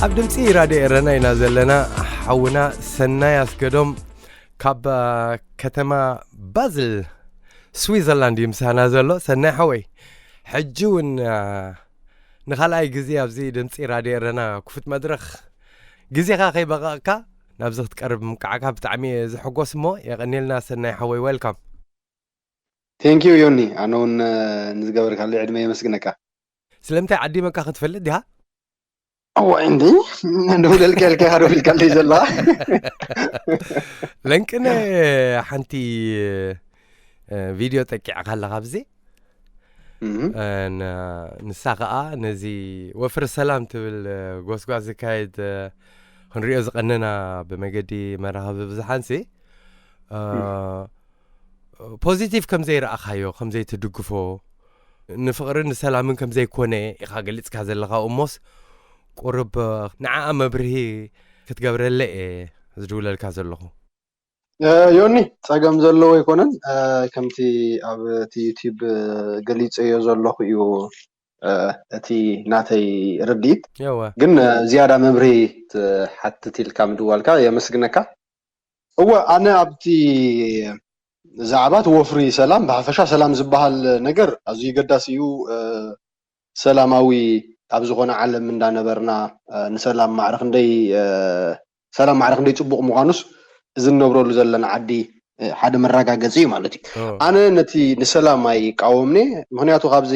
ኣብ ድምፂ ራድዮ ኤረና ኢና ዘለና። ሓውና ሰናይ ኣስገዶም ካብ ከተማ ባዝል ስዊዘርላንድ እዩ ምሳና ዘሎ። ሰናይ ሓወይ፣ ሕጂ እውን ንኻልኣይ ግዜ ኣብዚ ድምፂ ራድዮ ኤረና ክፉት መድረኽ ግዜኻ ከይበቐቕካ ናብዚ ክትቀርብ ምቃዕካ ብጣዕሚ ዝሕጎስ እሞ የቐኒልና። ሰናይ ሓወይ፣ ዌልካም። ቴንኪዩ ዮኒ፣ ኣነ እውን ንዝገበርካለይ ዕድመ የመስግነካ። ስለምንታይ ዓዲመካ ክትፈልጥ ዲኻ? እዋይ እንዲ፣ ደውለልካ ኢልካ ኢኻ ደዊልካለይ ዘለኻ። ለንቅነ ሓንቲ ቪድዮ ጠቂዕካ ኣለኻ ኣብዚ። ንሳ ከዓ ነዚ ወፍሪ ሰላም ትብል ጎስጓስ ዝካየድ ክንሪኦ ዝቐነና ብመገዲ መራኸቢ ብዙሓንሲ ፖዚቲቭ ከም ዘይረኣኻዮ፣ ከም ዘይትድግፎ፣ ንፍቕርን ንሰላምን ከም ዘይኮነ ኢኻ ገሊጽካ ዘለኻ። እሞስ ቁሩብ ንዓኣ መብርሂ ክትገብረለ እየ ዝድውለልካ ዘለኹ። ዮኒ፣ ጸገም ዘለዎ ኣይኮነን። ከምቲ ኣብ እቲ ዩቲዩብ ገሊጸዮ ዘለኹ እዩ እቲ ናተይ ርድኢት። ግን ዝያዳ መብርሂ ትሓትት ኢልካ ምድዋልካ የመስግነካ። እወ፣ ኣነ ኣብቲ ዛዕባ እቲ ወፍሪ ሰላም፣ ብሓፈሻ ሰላም ዝበሃል ነገር ኣዝዩ ገዳሲ እዩ። ሰላማዊ ኣብ ዝኾነ ዓለም እንዳነበርና ንሰላም ማዕረ ክንደይ ሰላም ማዕረ ክንደይ ጽቡቕ ምዃኑስ እዚ እንነብረሉ ዘለና ዓዲ ሓደ መረጋገጺ እዩ ማለት እዩ። ኣነ ነቲ ንሰላም ኣይቃወምኔ፣ ምኽንያቱ ካብዚ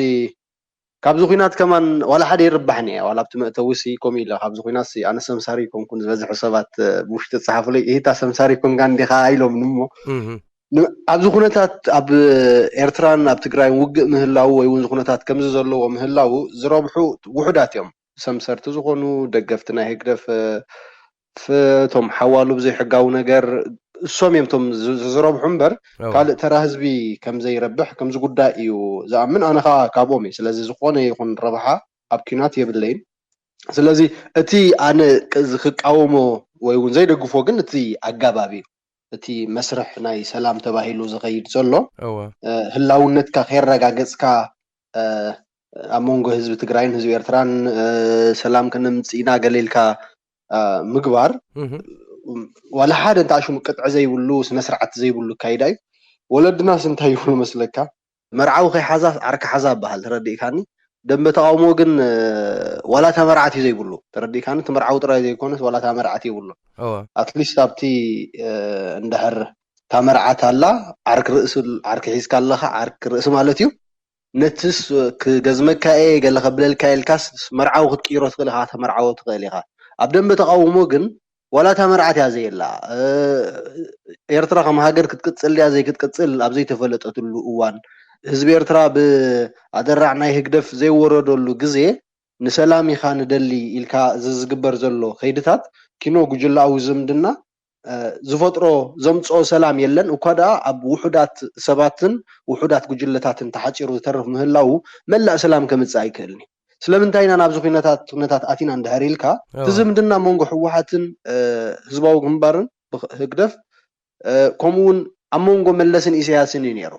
ካብዚ ኹናት ከማን ዋላ ሓደ ይርባሕኒ እያ። ዋላ ኣብቲ መእተዊ ሲ ከምኡ ኢለ፣ ካብዚ ኹናት ሲ ኣነ ሰምሳሪ ይኮንኩን፣ ዝበዝሑ ሰባት ብውሽጢ ዝጸሓፉለይ፣ "ኢሂታ ሰምሳሪ ኮንካ እንዲኻ?" ኢሎምኒ እሞ ኣብዚ ኩነታት ኣብ ኤርትራን ኣብ ትግራይን ውግእ ምህላው ወይ እውን ኩነታት ከምዚ ዘለዎ ምህላው ዝረብሑ ውሑዳት እዮም። ሰምሰርቲ ዝኾኑ፣ ደገፍቲ ናይ ህግደፍ፣ እቶም ሓዋሉ ብዘይሕጋዊ ነገር እሶም እዮም እቶም ዝረብሑ እምበር ካልእ ተራ ህዝቢ ከምዘይረብሕ ከምዚ ጉዳይ እዩ ዝኣምን። ኣነ ከዓ ካብኦም እየ። ስለዚ ዝኾነ ይኹን ረብሓ ኣብ ኪናት የብለይን። ስለዚ እቲ ኣነ ክቃወሞ ወይ እውን ዘይደግፎ ግን እቲ ኣጋባብ እዩ። እቲ መስርሕ ናይ ሰላም ተባሂሉ ዝኸይድ ዘሎ ህላውነትካ ከየረጋገፅካ ኣብ መንጎ ህዝቢ ትግራይን ህዝቢ ኤርትራን ሰላም ከነምፅእ ኢና ገለ ኢልካ ምግባር ዋላ ሓደ እንተ ኣሽሙ ቅጥዒ ዘይብሉ ስነ ስርዓት ዘይብሉ ኣካይዳ እዩ። ወለድናስ እንታይ ይብሉ መስለካ? መርዓዊ ከይሓዛስ ዓርኪ ሓዛ ይበሃል። ተረዲእካኒ? ደንበ ተቃውሞ ግን ዋላ እታ መርዓት እዩ ዘይብሉ። ተረዲእካኒ? እቲ መርዓዊ ጥራይ ዘይኮነስ ዋላ እታ መርዓት የብሉን። ኣትሊስት ኣብቲ እንድሕር እታ መርዓት ኣላ ዓርኪ ርእሲ ዓርኪ ሒዝካ ኣለኻ ዓርኪ ርእሲ ማለት እዩ። ነትስ ክገዝመካ እየ ገለ ከብለልካ ኢልካስ መርዓዊ ክትቅይሮ ትኽእል ኢኻ፣ ከተመርዓዎ ትኽእል ኢኻ። ኣብ ደንበ ተቃውሞ ግን ዋላ እታ መርዓት እያ ዘየላ። ኤርትራ ከም ሃገር ክትቅጽል ድያ ዘይክትቅጽል ኣብ ዘይተፈለጠትሉ እዋን ህዝቢ ኤርትራ ብኣደራዕ ናይ ህግደፍ ዘይወረደሉ ግዜ ንሰላም ኢኻ ንደሊ ኢልካ እዚ ዝግበር ዘሎ ከይድታት ኪኖ ጉጅላዊ ዝምድና ዝፈጥሮ ዘምፅኦ ሰላም የለን። እኳ ደኣ ኣብ ውሑዳት ሰባትን ውሑዳት ጉጅለታትን ተሓፂሩ ዝተርፍ ምህላው መላእ ሰላም ከምፅእ ኣይክእልን እዩ። ስለምንታይ ኢና ናብዚ ኩነታት ኩነታት ኣቲና እንድሕር ኢልካ እቲ ዝምድና መንጎ ህወሓትን ህዝባዊ ግንባርን ህግደፍ ከምኡ እውን ኣብ መንጎ መለስን ኢሳያስን እዩ ነይሩ።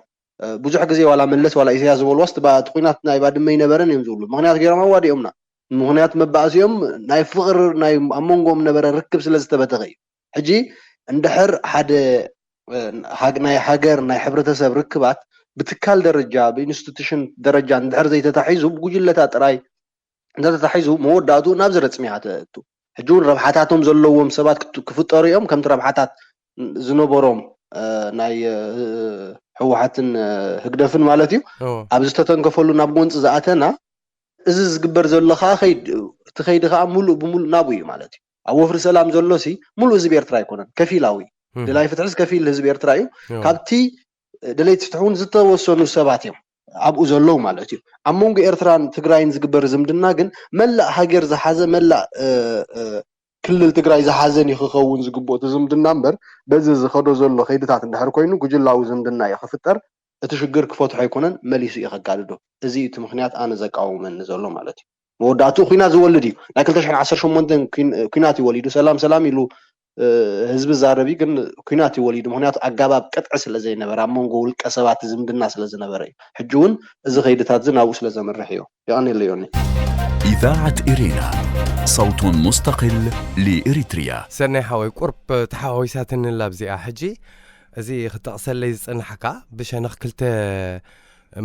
ብዙሕ ግዜ ዋላ መለስ ዋላ ኢሳያስ ዝበልዋስ እቲ ኩናት ናይ ባድመ ኣይነበረን እዮም ዝብሉ። ምክንያት ገይሮም ኣዋዲኦምና። ምክንያት መባእሲኦም ናይ ፍቅሪ ናይ ኣብ መንጎኦም ነበረ ርክብ ስለ ዝተበተኸ እዩ። ሕጂ እንድሕር ሓደ ናይ ሃገር ናይ ሕብረተሰብ ርክባት ብትካል ደረጃ ብኢንስቲቱሽን ደረጃ እንድሕር ዘይተታሒዙ ብጉጅለታት ጥራይ እንተተታሒዙ መወዳእትኡ ናብ ዘረፅም ኢኻ ተእቱ። ሕጂ እውን ረብሓታቶም ዘለዎም ሰባት ክፍጠሩ እዮም። ከምቲ ረብሓታት ዝነበሮም ናይ ህወሓትን ህግደፍን ማለት እዩ። ኣብ ዝተተንከፈሉ ናብ ጎንፂ ዝኣተና እዚ ዝግበር ዘሎ ከዓ ከይድ እቲ ከይዲ ከዓ ሙሉእ ብሙሉእ ናብኡ እዩ ማለት እዩ። ኣብ ወፍሪ ሰላም ዘሎ ሲ ሙሉእ ህዝቢ ኤርትራ ኣይኮነን፣ ከፊላዊ ደላይ ፍትሕስ ከፊል ህዝቢ ኤርትራ እዩ። ካብቲ ደለይቲ ፍትሒ እውን ዝተወሰኑ ሰባት እዮም ኣብኡ ዘለዉ ማለት እዩ። ኣብ መንጎ ኤርትራን ትግራይን ዝግበር ዝምድና ግን መላእ ሃገር ዝሓዘ መላእ ክልል ትግራይ ዝሓዘን እዩ ክኸውን ዝግብኦ እቲ ዝምድና እምበር በዚ ዝኸዶ ዘሎ ከይድታት እንድሕር ኮይኑ ጉጅላዊ ዝምድና እዩ ክፍጠር። እቲ ሽግር ክፈትሖ ኣይኮነን መሊሱ እዩ ከጋድዶ። እዚ እዩ እቲ ምክንያት ኣነ ዘቃውመኒ ዘሎ ማለት እዩ። መወዳእትኡ ኩናት ዝወልድ እዩ። ናይ ክልተ ሽሕን ዓሰርተ ሸሞንተን ኩናት እዩ ወሊዱ። ሰላም ሰላም ኢሉ ህዝቢ ዛረብ እዩ፣ ግን ኩናት እዩ ወሊዱ። ምክንያቱ ኣጋባብ ቅጥዒ ስለ ዘይነበረ፣ ኣብ መንጎ ውልቀ ሰባት ዝምድና ስለ ዝነበረ እዩ። ሕጂ እውን እዚ ከይድታት እዚ ናብኡ ስለ ዘምርሕ እዩ። የቐኔለይ ዮኒ። إذاعة إرينا، صوت مستقل لإريتريا. ሰናይ ሓወይ ቁርብ ተሓዋዊሳትኒ ላብዚኣ ሕጂ እዚ ክጠቕሰለይ ዝጸናሕካ ብሸነኽ ክልተ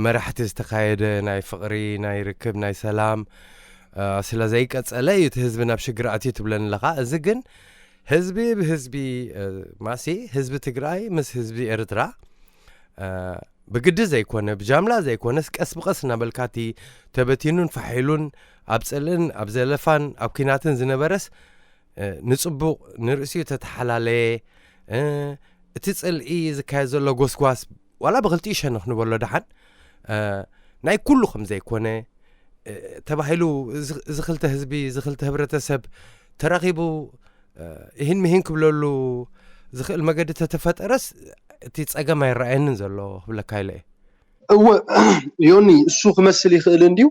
መራሕቲ ዝተካየደ ናይ ፍቕሪ ናይ ርክብ ናይ ሰላም ስለ ዘይቀጸለ እዩ እቲ ህዝቢ ናብ ሽግር ኣትዩ ትብለኒ ኣለኻ። እዚ ግን ህዝቢ ብህዝቢ ማሲ ህዝቢ ትግራይ ምስ ህዝቢ ኤርትራ ብግዲ ዘይኮነ ብጃምላ ዘይኮነስ ቀስ ብቐስ እናበልካ እቲ ተበቲኑን ፋሒሉን ኣብ ጽልእን ኣብ ዘለፋን ኣብ ኲናትን ዝነበረስ ንጽቡቕ ንርእሲኡ ተተሓላለየ እቲ ጽልኢ ዝካየድ ዘሎ ጎስጓስ ዋላ ብክልቲኡ ሸነኽ ንበሎ ደሓን ናይ ኩሉ ከም ዘይኮነ ተባሂሉ እዚ ክልተ ህዝቢ እዚ ክልተ ህብረተሰብ ተራኺቡ ይህን ምሂን ክብለሉ ዝኽእል መገዲ ተተፈጠረስ እቲ ጸገም ኣይረኣየንን ዘሎ ክብለካ ኢለ እየ። እወ ዮኒ፣ እሱ ክመስል ይኽእል እንድዩ።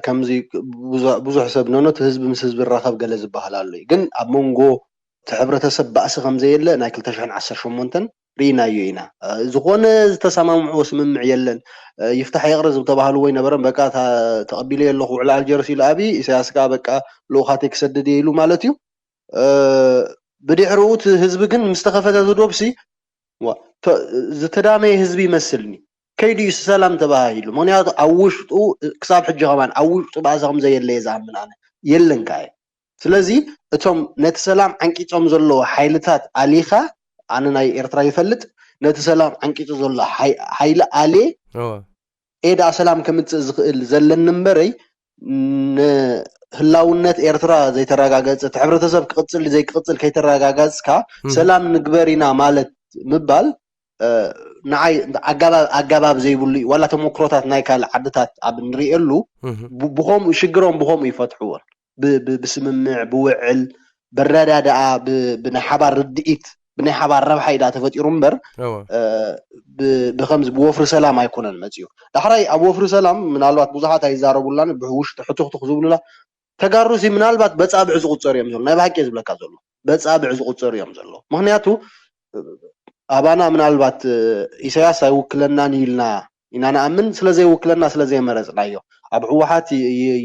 ከምዚ ብዙሕ ሰብ ነኖት ህዝቢ ምስ ህዝቢ ራኸብ ገለ ዝበሃል ኣሎ እዩ። ግን ኣብ መንጎ እቲ ሕብረተሰብ ባእሲ ከም ዘየለ ናይ ክልተ ሽሕን ዓሰርተ ሸሞንተን ርኢናዮ ኢና። ዝኾነ ዝተሰማምዕዎ ስምምዕ የለን። ይፍታሕ ይቕረ ዝተባህልዎ ኣይነበረን። በቃ ተቐቢለ ኣለኹ ውዕል ኣልጀርስ ኢሉ ኣብይ፣ ኢሳያስ ከዓ በቃ ልኡኻተይ ክሰድድ እየ ኢሉ ማለት እዩ። ብድሕሪኡ እቲ ህዝቢ ግን ምስ ተኸፈተ እቲ ዶብሲ ዝተዳመየ ህዝቢ ይመስልኒ። ከይዱ እዩ ሰላም ተባሂሉ። ምክንያቱ ኣብ ውሽጡ ክሳብ ሕጂ ከማን ኣብ ውሽጡ ባእሲ ከም ዘየለ እየ ዝኣምን ኣነ። የለን ከዓ እዩ። ስለዚ እቶም ነቲ ሰላም ዓንቂጾም ዘለዉ ሓይልታት ኣሊኻ፣ ኣነ ናይ ኤርትራ ይፈልጥ፣ ነቲ ሰላም ዓንቂጹ ዘሎ ሓይሊ ኣልየ ኤ ደኣ ሰላም ከምጽእ ዝኽእል ዘለኒ እምበረይ ንህላውነት ኤርትራ ዘይተረጋገጸ እቲ ሕብረተሰብ ክቕጽል ዘይክቕጽል ከይተረጋጋጽካ ሰላም ንግበር ኢና ማለት ምባል ንዓይ ኣጋባብ ኣጋባብ ዘይብሉ እዩ። ዋላ ተመክሮታት ናይ ካልእ ዓድታት ኣብ ንርእየሉ ብኸምኡ ሽግሮም ብኸምኡ ይፈትሕዎን ብስምምዕ ብውዕል በረዳድኣ ብናይ ሓባር ርድኢት ብናይ ሓባር ረብሓ እዩ ዳ ተፈጢሩ እምበር ብከምዚ ብወፍሪ ሰላም ኣይኮነን መፅኡ። ዳሕራይ ኣብ ወፍሪ ሰላም ምናልባት ብዙሓት ኣይዛረቡላን ብውሽጢ ሕቱኽቱኽ ዝብሉላ ተጋሩ ሲ ምናልባት በፃብዕ ዝቁፀሩ እዮም ዘሎ ናይ ብሓቂ ዝብለካ ዘሎ በፃብዕ ዝቁፀሩ እዮም ዘሎ። ምክንያቱ ኣባና ምናልባት ኢሳያስ ኣይውክለናን ኢልና ኢና ንኣምን ስለዘይውክለና ስለዘይመረፅናዮ ኣብ ህወሓት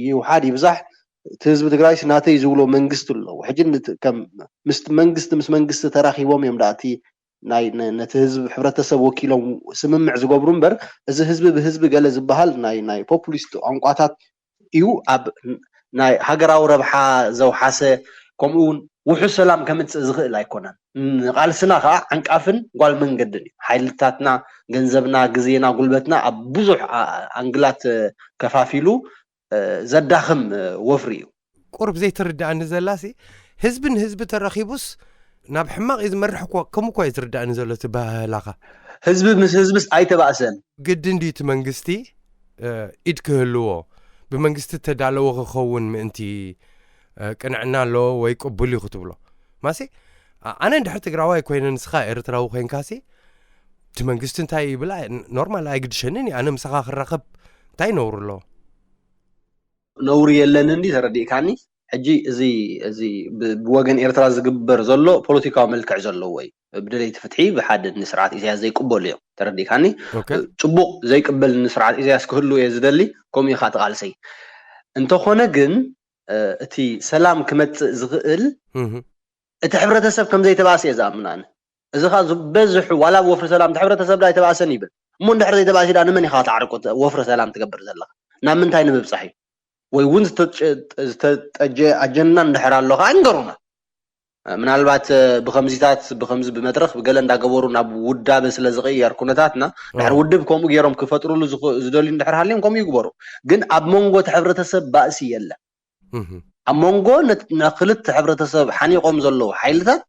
ይውሓድ ይብዛሕ እቲ ህዝቢ ትግራይስ ናተይ ዝብሎ መንግስቲ ኣለዎ። ሕጂ ምስ መንግስቲ ምስ መንግስቲ ተራኪቦም እዮም ዳኣ እቲ ናይ ነቲ ህዝቢ ሕብረተሰብ ወኪሎም ስምምዕ ዝገብሩ እምበር እዚ ህዝቢ ብህዝቢ ገለ ዝበሃል ናይ ናይ ፖፑሊስት ቋንቋታት እዩ። ኣብ ናይ ሃገራዊ ረብሓ ዘውሓሰ ከምኡ እውን ውሑስ ሰላም ከምፅእ ዝኽእል ኣይኮነን። ንቃልስና ከዓ ዓንቃፍን ጓል መንገድን እዩ። ሓይልታትና፣ ገንዘብና፣ ግዜና፣ ጉልበትና ኣብ ብዙሕ ኣንግላት ከፋፊሉ ዘዳኽም ወፍሪ እዩ። ቁሩብ ዘይትርድኣኒ ዘላሲ ህዝቢ ንህዝቢ ተረኺቡስ ናብ ሕማቕ እዩ ዝመርሕ እኮ ከምኡ እኮ እዩ ዝርድኣኒ ዘሎ እቲ ባህላኻ። ህዝቢ ምስ ህዝብስ ኣይተባእሰን። ግድን ድዩ እቲ መንግስቲ ኢድ ክህልዎ ብመንግስቲ እተዳለወ ክኸውን ምእንቲ ቅንዕና ኣለዎ ወይ ቅቡል እዩ ክትብሎ ማሲ ኣነ እንድሕር ትግራዋይ ኮይነ ንስኻ ኤርትራዊ ኮይንካሲ እቲ መንግስቲ እንታይ ይብል ኖርማል ኣይግድሸንን እዩ ኣነ ምሳኻ ክራኸብ እንታይ ነውሩ ኣለዎ። ነውሪ የለን እንዲ ተረዲእካኒ። ሕጂ እዚ እዚ ብወገን ኤርትራ ዝግበር ዘሎ ፖለቲካዊ መልክዕ ዘለዎ እዩ። ብደለይቲ ፍትሒ ብሓደ ንስርዓት ኢሳያስ ዘይቅበሉ እዮም። ተረዲእካኒ። ጽቡቕ ዘይቅበል ንስርዓት ኢሳያስ ክህሉ እየ ዝደሊ። ከምኡ ኢኻ ትቓልሰይ። እንተኾነ ግን እቲ ሰላም ክመጽእ ዝኽእል እቲ ሕብረተሰብ ከም ዘይተባእሰ እየ ዝኣምን ኣነ። እዚ ኸዓ ዝበዝሑ ዋላ ኣብ ወፍሪ ሰላም እቲ ሕብረተሰብ ዳ ኣይተባእሰን ይብል እሞ እንድሕር ዘይተባእሲ ዳ ንመን ኢኻ ክትዓርቆ ወፍሪ ሰላም ትገብር ዘለኻ ናብ ምንታይ ንምብፃሕ እዩ ወይ እውን ዝተጠጀ ኣጀንዳ እንድሕር ኣሎ ኸዓ ንገሩና ምናልባት ብከምዚታት ብከምዚ ብመድረክ ብገለ እንዳገበሩ ናብ ውዳበ ስለ ዝቅየር ኩነታትና ድሕር ውድብ ከምኡ ገይሮም ክፈጥሩሉ ዝደልዩ እንድሕር ሃልዮም ከምኡ ይግበሩ ግን ኣብ መንጎ እቲ ሕብረተሰብ ባእሲ የለን ኣብ መንጎ ነክልተ ሕብረተሰብ ሓኒቆም ዘለዉ ሓይልታት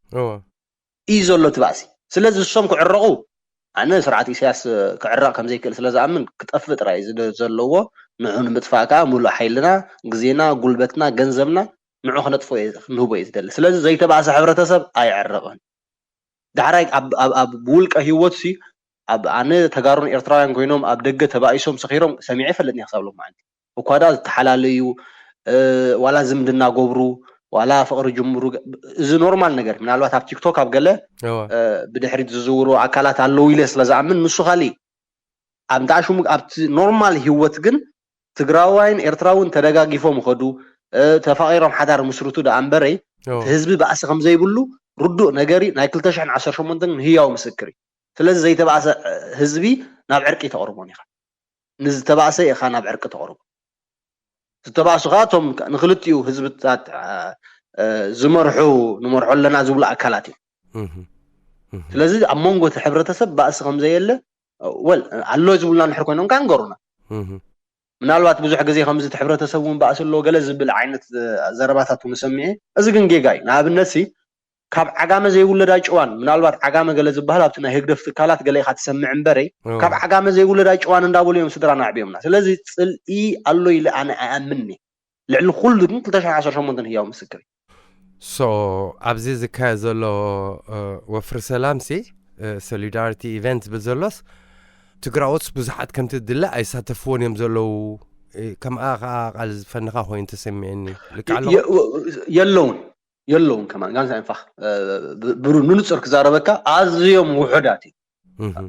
እዩ ዘሎ እቲ ባእሲ። ስለዚ እሶም ክዕረቑ ኣነ ስርዓት ኢሳያስ ክዕረቕ ከምዘይክእል ስለ ዝኣምን ክጠፍእ ጥራይ እዩ ዘለዎ። ንዑ ንምጥፋእ ከዓ ሙሉእ ሓይልና፣ ግዜና፣ ጉልበትና፣ ገንዘብና ንዑ ክነጥፍኦ እየ ንህቦ እየ ዝደሊ። ስለዚ ዘይተባእሰ ሕብረተሰብ ኣይዕረቕን። ዳሕራይ ኣብ ብውልቀ ህይወት ሲ ኣብ ኣነ ተጋሩን ኤርትራውያን ኮይኖም ኣብ ደገ ተባኢሶም ሰኺሮም ሰሚዐ ይፈልጥን እየ ክሳብ ሎማዓንቲ። እኳ ደኣ ዝተሓላለዩ ዋላ ዝምድና ገብሩ ዋላ ፍቕሪ ጅምሩ፣ እዚ ኖርማል ነገር። ምናልባት ኣብ ቲክቶክ ኣብ ገለ ብድሕሪት ዝዝውሩ ኣካላት ኣለዉ ኢለ ስለ ዝኣምን፣ ንሱ ካሊእ። ኣብ እንዳ ሽሙ ኣብቲ ኖርማል ህይወት ግን ትግራዋይን ኤርትራውን ተደጋጊፎም ይኸዱ፣ ተፋቒሮም ሓዳር ምስርቱ ደኣ እምበረይ፣ ህዝቢ ባእሲ ከም ዘይብሉ ርዱእ ነገሪ ናይ ክልተ ሽሕን ዓሰርተ ሸሞንተን ህያው ምስክር እዩ። ስለዚ ዘይተባእሰ ህዝቢ ናብ ዕርቂ ተቕርቦን ኢኻ። ንዝተባእሰ ኢኻ ናብ ዕርቂ ተቕርቦ። ዝተባእሱ ከዓ እቶም ንክልቲኡ ህዝብታት ዝመርሑ፣ ንመርሖ ኣለና ዝብሉ ኣካላት እዮም። ስለዚ ኣብ መንጎ እቲ ሕብረተሰብ ባእሲ ከም ዘየለ፣ ወል ኣሎ ዝብሉና እንድሕር ኮይኖም ከዓ ንገሩና። ምናልባት ብዙሕ ግዜ ከምዚ እቲ ሕብረተሰብ እውን ባእሲ ኣለዎ ገለ ዝብል ዓይነት ዘረባታት እውን ሰሚዐ። እዚ ግን ጌጋ እዩ። ንኣብነት ሲ ካብ ዓጋመ ዘይውለድ ኣይጭዋን። ምናልባት ዓጋመ ገለ ዝበሃል ኣብቲ ናይ ህግደፍ ትካላት ገለ ኢኻ ትሰምዕ እምበረይ፣ ካብ ዓጋመ ዘይውለድ ኣይጭዋን እንዳበሉ እዮም ስድራና ኣዕብዮምና። ስለዚ ጽልኢ ኣሎ ኢለ ኣነ ኣይኣምንኒ። ልዕሊ ኩሉ ግን ክልተ ሽሕን ዓሰርተ ሸሞንተን ህያው ምስክር እዩ። ሶ ኣብዚ ዝካየድ ዘሎ ወፍሪ ሰላም ሲ ሶሊዳሪቲ ኢቨንት ዝብል ዘሎስ ትግራዎትስ ብዙሓት ከምቲ ድለ ኣይሳተፍዎን እዮም ዘለዉ። ከምኣ ከዓ ቃል ዝፈንኻ ኮይኑ ተሰሚዕኒ። ልክዕ ኣለኹ? የለውን የለውን ከማን ጋንሳ ኢንፋክ ብሩ ንንፅር ክዛረበካ ኣዝዮም ውሑዳት እዩ።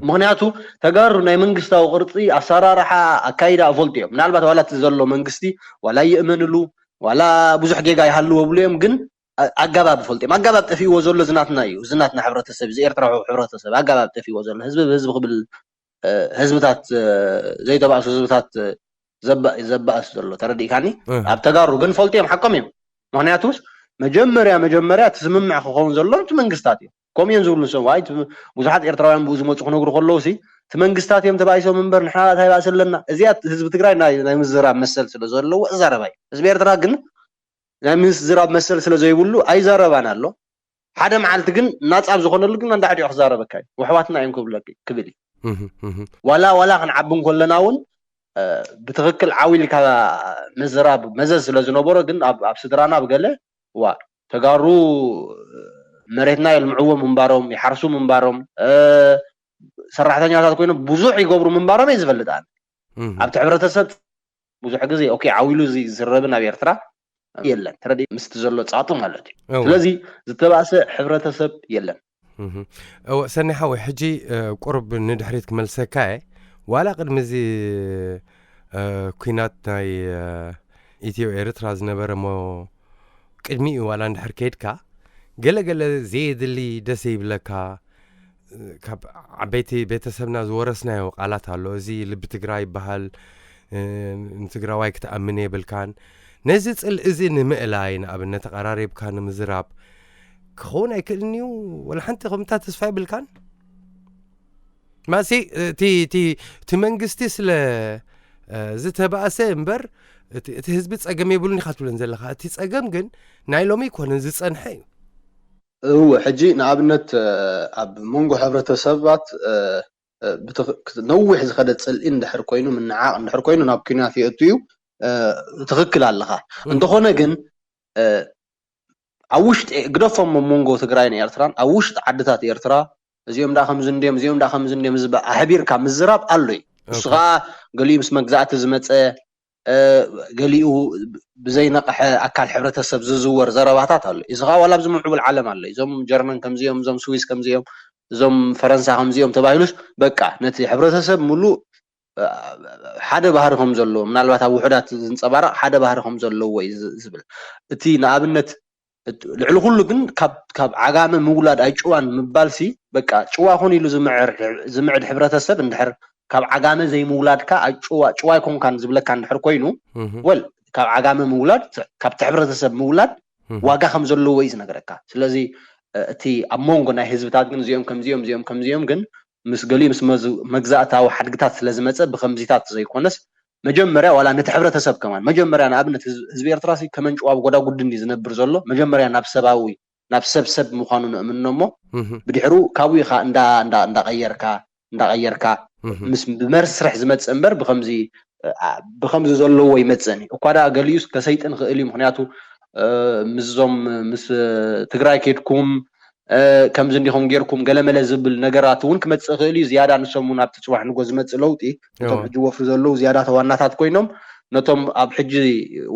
ምክንያቱ ተጋሩ ናይ መንግስታዊ ቅርፂ ኣሰራርሓ ኣካይዳ እፈልጡ እዮም። ምናልባት ዋላ እቲ ዘሎ መንግስቲ ዋላ ይእመንሉ ዋላ ብዙሕ ጌጋ ይሃልዎ ብሉ እዮም፣ ግን ኣጋባብ ይፈልጡ እዮም። ኣጋባብ ጠፊእዎ ዘሎ ዝናትና እዩ። ዝናትና ሕብረተሰብ እዚ ኤርትራዊ ሕብረተሰብ ኣጋባብ ጠፊእዎ ዘሎ ህዝቢ ብህዝቢ ክብል ህዝብታት ዘይተባእሱ ህዝብታት ዘባእስ ዘሎ ተረዲእካኒ። ኣብ ተጋሩ ግን ፈልጡ እዮም፣ ሓቆም እዮም። ምክንያቱስ መጀመርያ መጀመርያ እቲ ስምምዕ ክኸውን ዘሎ እቲ መንግስታት እዮም። ከምኡ እዮም ዝብሉ ንሶም። ዋይ ብዙሓት ኤርትራውያን ብኡ ዝመፁ ክነግሩ ከለዉ ሲ እቲ መንግስታት እዮም ተባኢሶም እምበር ንሕና እንታይ ባእሲ ኣለና። እዚኣ ህዝቢ ትግራይ ናይ ምዝራብ መሰል ስለ ዘለዎ እዛረባ እዩ። ህዝቢ ኤርትራ ግን ናይ ምዝራብ መሰል ስለ ዘይብሉ ኣይዛረባን ኣሎ። ሓደ መዓልቲ ግን ናጻ ኣብ ዝኾነሉ ግን እንዳዕዲዑ ክዛረበካ እዩ። ወሕዋትና እዮም ክብለክ ክብል እዩ። ዋላ ዋላ ክንዓቢ እንከለና እውን ብትኽክል ዓው ኢልካ ምዝራብ መዘዝ ስለ ዝነበሮ ግን ኣብ ስድራና ኣብ ገለ ዋ ተጋሩ መሬትና የልምዕዎ ምንባሮም ይሓርሱ ምንባሮም ሰራሕተኛታት ኮይኖም ብዙሕ ይገብሩ ምንባሮም እየ ዝፈልጥ ኣነ። ኣብቲ ሕብረተሰብ ብዙሕ ግዜ ኦኬ ዓው ኢሉ ዝዝረብን ኣብ ኤርትራ የለን። ተረዲ ምስቲ ዘሎ ጻጡ ማለት እዩ። ስለዚ ዝተባእሰ ሕብረተሰብ የለን። እወ ሰኒ ሓወይ ሕጂ ቁሩብ ንድሕሪት ክመልሰካ እየ። ዋላ ቅድሚ እዚ ኩናት ናይ ኢትዮ ኤርትራ ዝነበረ እሞ ቅድሚኡ ዋላ እንድሕር ከይድካ ገለ ገለ ዘየድሊ ደስ ይብለካ ካብ ዓበይቲ ቤተሰብና ዝወረስናዮ ቃላት ኣሎ። እዚ ልቢ ትግራይ ይበሃል። ንትግራዋይ ክትኣምን የብልካን። ነዚ ፅል እዚ ንምእላይ ንኣብነት ተቐራሪብካ ንምዝራብ ክኸውን ኣይክእልን እዩ። ወላ ሓንቲ ከምታ ተስፋ የብልካን። ማሲ እቲ መንግስቲ ስለ ዝተባእሰ እምበር እቲ ህዝቢ ፀገም የብሉን ኢካ ትብለን ዘለካ። እቲ ፀገም ግን ናይ ሎሚ ይኮነን ዝፀንሐ እዩ። እወ ሕጂ ንኣብነት ኣብ መንጎ ሕብረተሰባት ነዊሕ ዝኸደ ፅልኢ እንድሕር ኮይኑ ምንዓቕ እንድሕር ኮይኑ ናብ ኩናት የእቱ እዩ። ትኽክል ኣለኻ። እንተኾነ ግን ኣብ ውሽጢ ግደፎም ኣብ መንጎ ትግራይን ኤርትራን ኣብ ውሽጢ ዓድታት ኤርትራ እዚኦም ዳ ከምዚ እንድዮም እዚኦም ዳ ከምዚ እንድዮም ዝባ ኣሕቢርካ ምዝራብ ኣሎ እዩ። እሱ ከዓ ገሊኡ ምስ መግዛእቲ ዝመፀ ገሊኡ ብዘይነቕሐ ኣካል ሕብረተሰብ ዝዝወር ዘረባታት ኣሎ። እዚ ከዓ ዋላ ኣብዚ ምዕቡል ዓለም ኣሎ። እዞም ጀርመን ከምዚኦም እዞም ስዊስ ከምዚኦም እዞም ፈረንሳ ከምዚኦም ተባሂሉስ በቃ ነቲ ሕብረተሰብ ሙሉእ ሓደ ባህሪ ከም ዘለዎ ምናልባት ኣብ ውሑዳት ዝንፀባረቕ ሓደ ባህሪ ከም ዘለዎ እዩ ዝብል። እቲ ንኣብነት ልዕሊ ኩሉ ግን ካብ ዓጋመ ምውላድ ኣይጭዋን ምባልሲ በቃ ጭዋ ኮን ኢሉ ዝምዕድ ሕብረተሰብ እንድሕር ካብ ዓጋመ ዘይምውላድካ ጭዋ ኣይኮንካን ዝብለካ እንድሕር ኮይኑ ወል ካብ ዓጋመ ምውላድ ካብቲ ሕብረተሰብ ምውላድ ዋጋ ከም ዘለዎ እዩ ዝነግረካ። ስለዚ እቲ ኣብ መንጎ ናይ ህዝብታት ግን እዚኦም ከምዚኦም እዚኦም ከምዚኦም ግን ምስ ገሊኡ ምስ መግዛእታዊ ሓድግታት ስለ ዝመፀ ብከምዚታት ዘይኮነስ መጀመርያ ዋላ ነቲ ሕብረተሰብ ከማን መጀመርያ ንኣብነት ህዝቢ ኤርትራ ከመንጭዋ ብጎዳጉዲ እንዲ ዝነብር ዘሎ መጀመርያ ናብ ሰብኣዊ ናብ ሰብ ሰብ ምዃኑ ንእምኖ እሞ ብድሕሩ ካብኡ ኢኻ እንዳቀየርካ እንዳቀየርካ ምስ ብመስርሕ ዝመፅእ እምበር ብከምዚ ብከምዚ ዘለዎ ይመፅእን እዩ። እኳ ደኣ ገሊኡስ ከሰይጥን ክእል እዩ። ምክንያቱ ምስዞም ምስ ትግራይ ኬድኩም ከምዚ እንዲኹም ጌርኩም ገለመለ ዝብል ነገራት እውን ክመፅእ ክእል እዩ። ዝያዳ ንሶም እውን ኣብቲ ፅባሕ ንጎ ዝመፅእ ለውጢ እቶም ሕጂ ወፍሪ ዘለዉ ዝያዳ ተዋናታት ኮይኖም ነቶም ኣብ ሕጂ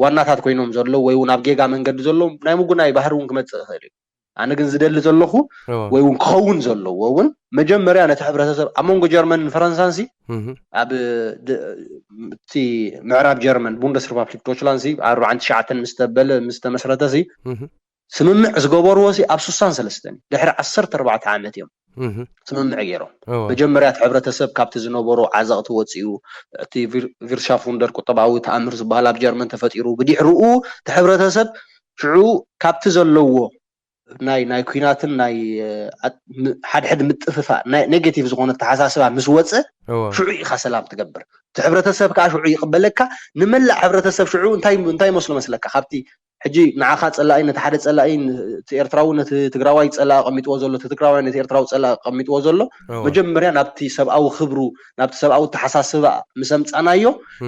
ዋናታት ኮይኖም ዘለዉ ወይ እውን ኣብ ጌጋ መንገዲ ዘለዉ ናይ ምጉናይ ባህሪ እውን ክመፅእ ይኽእል እዩ። ኣነ ግን ዝደሊ ዘለኹ ወይ እውን ክኸውን ዘለዎ እውን መጀመርያ ነቲ ሕብረተሰብ ኣብ መንጎ ጀርመንን ፈረንሳን ሲ ኣብ እቲ ምዕራብ ጀርመን ቡንደስ ሪፓብሊክ ዶችላንድ ሲ ኣርባዓን ትሽዓተን ምስ ተበለ ምስ ተመስረተ ሲ ስምምዕ ዝገበርዎ ሲ ኣብ ስሳን ሰለስተን ድሕሪ ዓሰርተ ኣርባዕተ ዓመት እዮም ስምምዕ ገይሮም። መጀመርያ እቲ ሕብረተሰብ ካብቲ ዝነበሮ ዓዘቕቲ ወፂኡ፣ እቲ ቪርሻፉንደር ቁጠባዊ ተኣምር ዝበሃል ኣብ ጀርመን ተፈጢሩ። ብድሕርኡ እቲ ሕብረተሰብ ሽዑ ካብቲ ዘለዎ ናይ ናይ ኩናትን ናይ ሓድሕድ ምጥፍፋእ ኔጌቲቭ ዝኾነ ተሓሳስባ ምስ ወፀ ሽዑ ኢኻ ሰላም ትገብር። እቲ ሕብረተሰብ ከዓ ሽዑ ይቕበለካ። ንመላእ ሕብረተሰብ ሽዑ እንታይ መስሎ መስለካ? ካብቲ ሕጂ ንዓኻ ፀላኢ ነቲ ሓደ ፀላኢ እቲ ኤርትራዊ ነቲ ትግራዋይ ፀላኢ ቀሚጥዎ ዘሎ እቲ ትግራዋይ ነቲ ኤርትራዊ ፀላኢ ቀሚጥዎ ዘሎ መጀመርያ ናብቲ ሰብኣዊ ክብሩ ናብቲ ሰብኣዊ ተሓሳስባ ምስ ኣምፃናዮ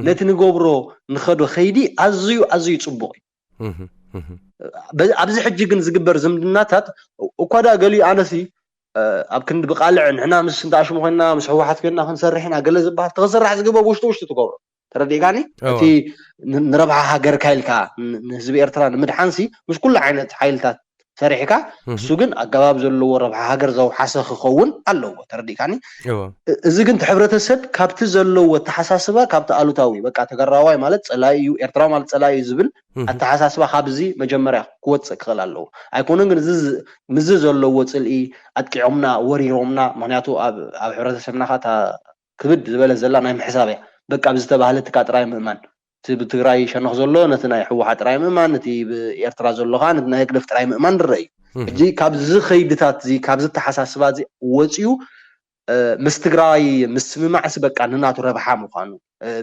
ነቲ ንገብሮ ንኸዶ ከይዲ ኣዝዩ ኣዝዩ ፅቡቕ እዩ። ኣብዚ ሕጂ ግን ዝግበር ዝምድናታት እኳ ዳ ገሊኡ ኣነሲ ኣብ ክንዲ ብቃልዕ ንሕና ምስ እንተኣሽሙ ኮይና ምስ ህወሓት ኮይና ክንሰርሕ ኢና ገለ ዝበሃል ተክስራሕ ዝግበ ውሽጢ ውሽጢ ትገብሮ ተረዲእካኒ እቲ ንረብሓ ሃገርካ ኢልካ ንህዝቢ ኤርትራ ንምድሓንሲ ምስ ኩሉ ዓይነት ሓይልታት ሰሪሕካ እሱ ግን ኣገባብ ዘለዎ ረብሓ ሃገር ዘውሓሰ ክኸውን ኣለዎ ተረዲእካኒ እዚ ግን ሕብረተሰብ ካብቲ ዘለዎ ተሓሳስባ ካብቲ ኣሉታዊ በቃ ተገራዋይ ማለት ፀላኢ እዩ ኤርትራ ማለት ፀላኢ እዩ ዝብል ኣተሓሳስባ ካብዚ መጀመርያ ክወፅእ ክኽእል ኣለዎ ኣይኮነን ግን ምስዚ ዘለዎ ፅልኢ ኣጥቂዖምና ወሪሮምና ምክንያቱ ኣብ ሕብረተሰብና ከዓ ክብድ ዝበለት ዘላ ናይ ምሕሳብ እያ በቃ ብዝተባህለ ትካ ጥራይ ምእማን እቲ ብትግራይ ሸነኽ ዘሎ ነቲ ናይ ህወሓት ጥራይ ምእማን እቲ ብኤርትራ ዘሎ ከዓ ነቲ ናይ ህግደፍ ጥራይ ምእማን ንረአ እዩ ሕጂ ካብዚ ከይድታት እዚ ካብዚ ተሓሳስባ እዚ ወፂኡ ምስ ትግራይ ምስምማዕሲ በቃ ንናቱ ረብሓ ምዃኑ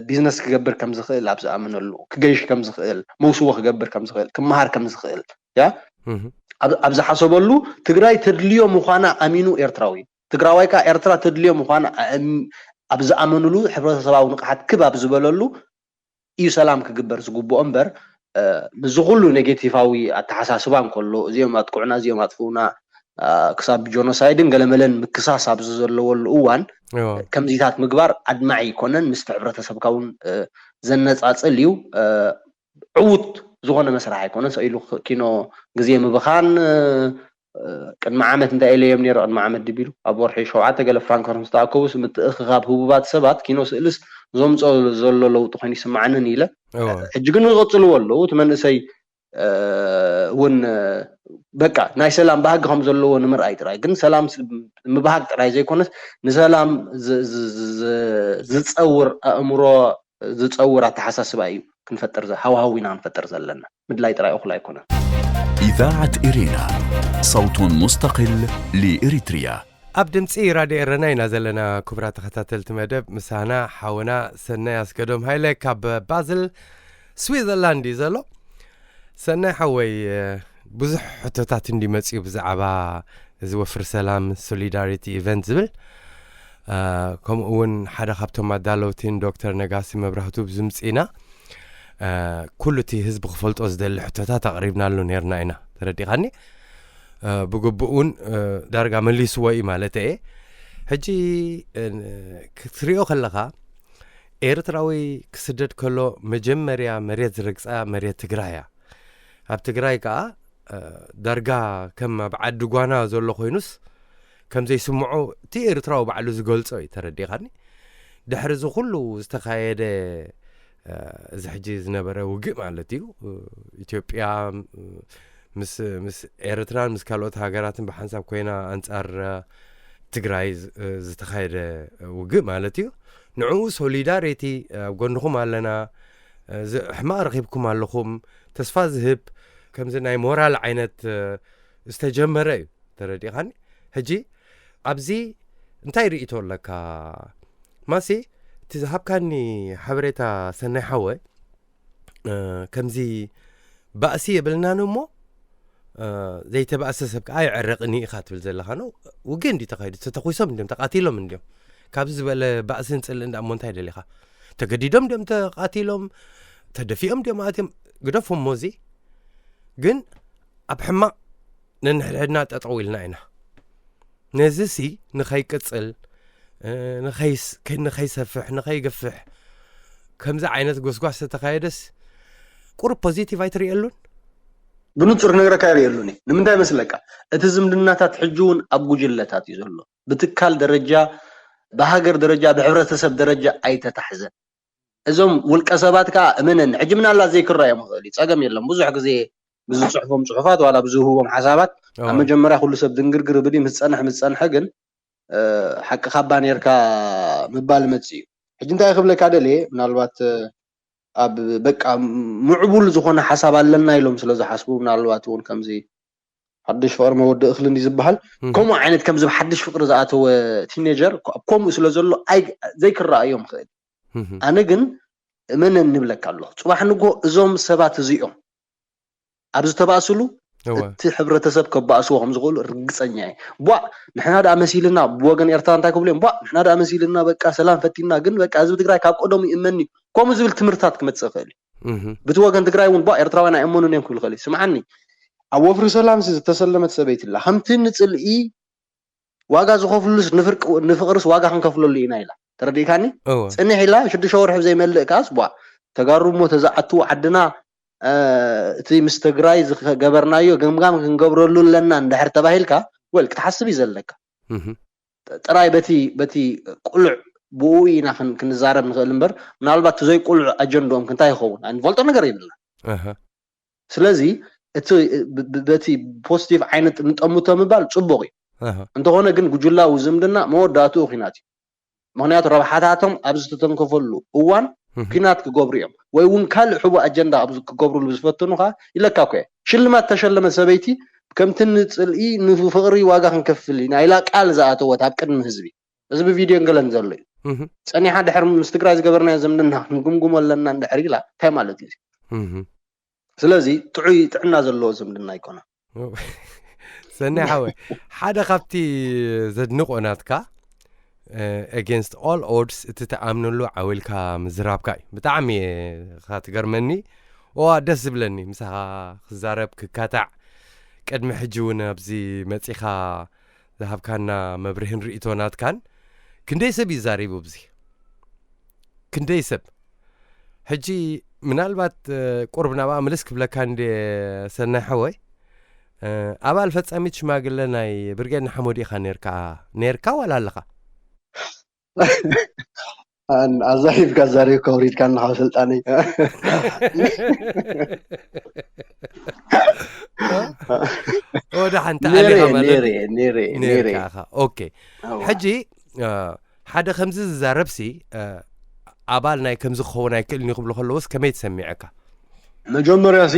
ቢዝነስ ክገብር ከም ዝኽእል ኣብ ዝኣምነሉ ክገይሽ ከም ዝኽእል መውስቦ ክገብር ከም ዝኽእል ክመሃር ከም ዝኽእል ያ ኣብ ዝሓሰበሉ ትግራይ ተድልዮ ምዃና ኣሚኑ ኤርትራዊ ትግራዋይ ከዓ ኤርትራ ተድልዮ ምዃና ኣብ ዝኣመኑሉ ሕብረተሰባዊ ንቕሓት ክብ ኣብ ዝበለሉ እዩ ሰላም ክግበር ዝግብኦ እምበር ምስዚ ኩሉ ኔጌቲቫዊ ኣተሓሳስባ እንከሎ እዚኦም ኣጥቅዑና እዚኦም ኣጥፍኡና ክሳብ ጆኖሳይድን ገለመለን ምክሳስ ኣብዚ ዘለወሉ እዋን ከምዚታት ምግባር ኣድማዒ ኣይኮነን ምስቲ ሕብረተሰብካ እውን ዘነፃፅል እዩ ዕዉት ዝኾነ መስራሕ ኣይኮነን ሰኢሉ ኪኖ ግዜ ምብኻን ቅድሚ ዓመት እንታይ ኢለዮም ነይረ ቅድሚ ዓመት ድቢሉ ኣብ ወርሒ ሸውዓተ ገለ ፍራንኮር ምስ ተኣከቡ ምትእኽኻብ ህቡባት ሰባት ኪኖ ስእልስ ዘምፅኦ ዘሎ ለውጢ ኮይኑ ይስማዓንን ኢለ ሕጂ ግን ይቐፅልዎ ኣለዉ እቲ መንእሰይ እውን በቃ ናይ ሰላም ባህጊ ከም ዘለዎ ንምርኣይ ጥራይ ግን ሰላም ምባሃግ ጥራይ ዘይኮነስ ንሰላም ዝፀውር ኣእምሮ ዝፀውር ኣተሓሳስባ እዩ ክንፈጥር ሃዋሃው ኢና ክንፈጥር ዘለና ምድላይ ጥራይ እኹል ኣይኮነን إذاعة إرينا صوت مستقل لإريتريا ኣብ ድምፂ ራድዮ ኤረና ኢና ዘለና ክቡራት ተኸታተልቲ መደብ ምሳና ሓውና ሰናይ ኣስገዶም ሃይለ ካብ ባዝል ስዊዘርላንድ እዩ ዘሎ ሰናይ ሓወይ ብዙሕ ሕቶታት እንዲ መፅኡ ብዛዕባ እዚ ወፍሪ ሰላም ሶሊዳሪቲ ኢቨንት ዝብል ከምኡ እውን ሓደ ካብቶም ኣዳለውቲን ዶክተር ነጋሲ መብራህቱ ዝምፅእና ኩሉ እቲ ህዝቢ ክፈልጦ ዝደሊ ሕቶታት ኣቕሪብናሉ ነርና ኢና ተረዲኻኒ ብግቡእ እውን ዳርጋ መሊስዎ እዩ ማለት እየ ሕጂ ክትሪኦ ከለኻ ኤርትራዊ ክስደድ ከሎ መጀመርያ መሬት ዝረግፃ መሬት ትግራይ እያ ኣብ ትግራይ ከዓ ዳርጋ ከም ኣብ ዓዲ ጓና ዘሎ ኮይኑስ ከም ዘይስምዖ እቲ ኤርትራዊ ባዕሉ ዝገልጾ እዩ ተረዲኻኒ ድሕሪ እዚ ኩሉ ዝተኻየደ እዚ ሕጂ ዝነበረ ውግእ ማለት እዩ ኢትዮጵያ ምስ ምስ ኤርትራን ምስ ካልኦት ሃገራትን ብሓንሳብ ኮይና ኣንጻር ትግራይ ዝተኻየደ ውግእ ማለት እዩ ንዕኡ ሶሊዳሪቲ ኣብ ጎንኹም ኣለና ሕማቕ ረኺብኩም ኣለኹም ተስፋ ዝህብ ከምዚ ናይ ሞራል ዓይነት ዝተጀመረ እዩ ተረዲኻኒ ሕጂ ኣብዚ እንታይ ርእቶ ኣለካ ማሲ እቲ ዝሃብካኒ ሓበሬታ ሰናይ ሓወ ከምዚ ባእሲ የብልናን እሞ ዘይተባእሰ ሰብ ከዓ ይዕረቕኒ ኢኻ ትብል ዘለኻ ነው ውግእ እንዲ ተኻይዱ ተተኩሶም እንዲዮም ተቃቲሎም እንዲዮም ካብዚ ዝበለ ባእስን ፅልእን ደኣ እሞ እንታይ ደሊኻ ተገዲዶም እንዲዮም ተቃቲሎም ተደፊኦም እንዲዮም ኣትዮም ግደፎም ሞዚ ግን ኣብ ሕማቕ ነንሕድሕድና ጠጠው ኢልና ኢና ነዚ ሲ ንኸይቅፅል ንኸይሰፍሕ ንኸይገፍሕ ከምዚ ዓይነት ጎስጓስ ዝተካየደስ ቁሩብ ፖዚቲቭ ኣይትርእየሉን? ብንጹር ክነግረካ ይርእየሉን እየ። ንምንታይ መስለካ? እቲ ዝምድናታት ሕጂ እውን ኣብ ጉጅለታት እዩ ዘሎ። ብትካል ደረጃ፣ ብሃገር ደረጃ፣ ብሕብረተሰብ ደረጃ ኣይተታሕዘን። እዞም ውልቀ ሰባት ከዓ እመነኒ፣ ሕጂ ምናልባት ዘይክረዮም ይኽእል እዩ፣ ጸገም የለን። ብዙሕ ግዜ ብዝጽሕፎም ጽሑፋት ዋላ ብዝህቦም ሓሳባት ኣብ መጀመርያ ኩሉ ሰብ ድንግርግር ብል እዩ። ምስ ጸንሐ ምስ ጸንሐ ግን ሓቂ ካባ ኔርካ ምባል መጽእ እዩ። ሕጂ እንታይ ክብለካ ደልየ፣ ምናልባት ኣብ በቃ ምዕቡል ዝኾነ ሓሳብ ኣለና ኢሎም ስለ ዝሓስቡ፣ ምናልባት እውን ከምዚ ሓድሽ ፍቅሪ መወዲ እኽሊ እንዲ ዝበሃል ከምኡ ዓይነት ከምዚ ሓድሽ ፍቅሪ ዝኣተወ ቲኔጀር ከምኡ ስለ ዘሎ ዘይክረኣዮም ክእል። ኣነ ግን እመነኒ ንብለካ ኣለኹ፣ ፅባሕ ንጎ እዞም ሰባት እዚኦም ኣብ ዝተባእስሉ እቲ ሕብረተሰብ ከባእስዎ ከም ዝኽእሉ ርግፀኛ እየ። ቧዕ ንሕና ደኣ መሲልና፣ ብወገን ኤርትራ እንታይ ክብሉ እዮም? ቧዕ ንሕና ደኣ መሲልና፣ በቃ ሰላም ፈቲና፣ ግን በቃ ህዝቢ ትግራይ ካብ ቀደሙ ይእመን እዩ፣ ከምኡ ዝብል ትምህርትታት ክመፅእ ይኽእል እዩ። ብቲ ወገን ትግራይ እውን ቧዕ ኤርትራውያን ኣይእመኑን እዮም ክብል ይኽእል እዩ። ስምዓኒ፣ ኣብ ወፍሪ ሰላምሲ ዝተሰለመት ሰበይቲ ኣላ። ከምቲ ንፅልኢ ዋጋ ዝኸፍሉስ ንፍርቂ ንፍቕርስ ዋጋ ክንከፍለሉ ኢና ኢላ። ተረዲእካኒ? ጽንሕ ኢላ ሽዱሽተ ወርሒ ዘይመልእ ከኣስ ቧ ተጋሩ እሞ ተዝኣትዉ ዓድና እቲ ምስ ትግራይ ዝገበርናዮ ገምጋም ክንገብረሉ ኣለና እንድሕር ተባሂልካ ወል ክትሓስብ እዩ ዘለካ። ጥራይ በቲ በቲ ቁሉዕ ብኡ ኢና ክንዛረብ ንኽእል እምበር ምናልባት እቲ ዘይቁሉዕ ኣጀንድኦም ክንታይ ይኸውን ኣይንፈልጦ ነገር የብልና። ስለዚ እቲ በቲ ፖዚቲቭ ዓይነት ንጠምቶ ምባል ፅቡቅ እዩ። እንተኾነ ግን ጉጅላዊ ዝምድና መወዳእትኡ ኲናት እዩ። ምክንያቱ ረብሓታቶም ኣብ ዝተተንከፈሉ እዋን ኲናት ክገብሩ እዮም ወይ እውን ካልእ ሕቡእ ኣጀንዳ ክገብሩሉ ዝፈትኑ ከዓ ኢለካ እኮ እየ። ሽልማት ተሸለመት ሰበይቲ ከምቲ ንፅልኢ ንፍቅሪ ዋጋ ክንከፍል ኢና ኢላ ቃል ዝኣተወት ኣብ ቅድሚ ህዝቢ፣ እዚ ብቪድዮን ገለን ዘሎ እዩ። ፀኒሓ ድሕር ምስ ትግራይ ዝገበርናዮ ዝምድና ክንግምግሞ ኣለና እንድሕር ኢላ እንታይ ማለት እዩ? ስለዚ ጥዑይ ጥዕና ዘለዎ ዝምድና ኣይኮነን። ሰናይ ሓወይ፣ ሓደ ካብቲ ዘድንቆ ናትካ፣ against all odds፣ እቲ ትኣምነሉ ዓው ኢልካ ምዝራብካ እዩ። ብጣዕሚ እየ ኢኻ ትገርመኒ። ዋ ደስ ዝብለኒ ምሳኻ ክዛረብ ክካታዕ። ቅድሚ ሕጂ እውን ኣብዚ መጺኻ ዝሃብካና መብርህን ርእይቶ ናትካን ክንደይ ሰብ ይዛሪቡ ኣብዚ ክንደይ ሰብ ሕጂ ምናልባት ቁርብ ናብኣ ምልስ ክብለካ እንደ ሰናይ ሓወይ ኣባል ፈጻሚት ሽማግለ ናይ ብርጌድ ንሓመዱ ኢኻ ነርካ ነርካ ዋላ ኣለኻ ኣዛሪብካ ዛሪብካ ውሪድካ እናሓው ስልጣነይ ወደ ሓንቲ ኣሊኻ ማለት ነርካ ኢኻ ኦኬ ሕጂ ሓደ ከምዚ ዝዛረብሲ ኣባል ናይ ከምዚ ክኸውን ኣይክእልን እዩ ክብሉ ከለዎስ ከመይ ትሰሚዐካ መጀመርያ ሲ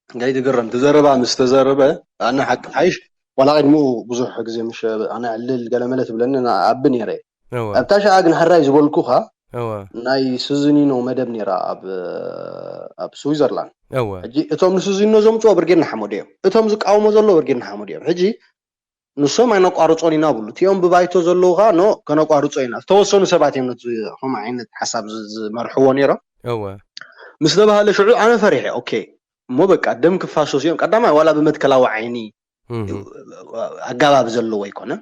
እንታይ ትግረም ትዘረባ ምስ ተዘረበ ኣነ ሓቂ ሓይሽ ዋላ ቅድሚኡ ብዙሕ ግዜ ምሽ ኣነ ዕልል ገለመለ ትብለኒ ኣቢ ነይረ ኣብታ ሸዓ ግን ሕራይ ዝበልኩኻ ናይ ሱዚኒኖ መደብ ነይራ ኣብ ኣብ ስዊዘርላንድ ሕጂ እቶም ንሱዚኖ ዘምፅኦ ብርጌድ ንሓመዱ እዮም እቶም ዝቃወሞ ዘለዎ ብርጌድ ንሓመዱ እዮም ሕጂ ንሶም ኣይነቋርፆን ኢና ብሉ እቲኦም ብባይቶ ዘለዉ ከዓ ኖ ከነቋርፆ ኢና ዝተወሰኑ ሰባት እዮም ነቲ ከምኡ ዓይነት ሓሳብ ዝመርሕዎ ነይሮም ምስ ተባሃለ ሽዑ ኣነ ፈሪሐ ኦኬ እሞ በቃ ደም ክፋሰሱ እዮም ቀዳማይ ዋላ ብመትከላዊ ዓይኒ ኣጋባብ ዘለዎ ኣይኮነን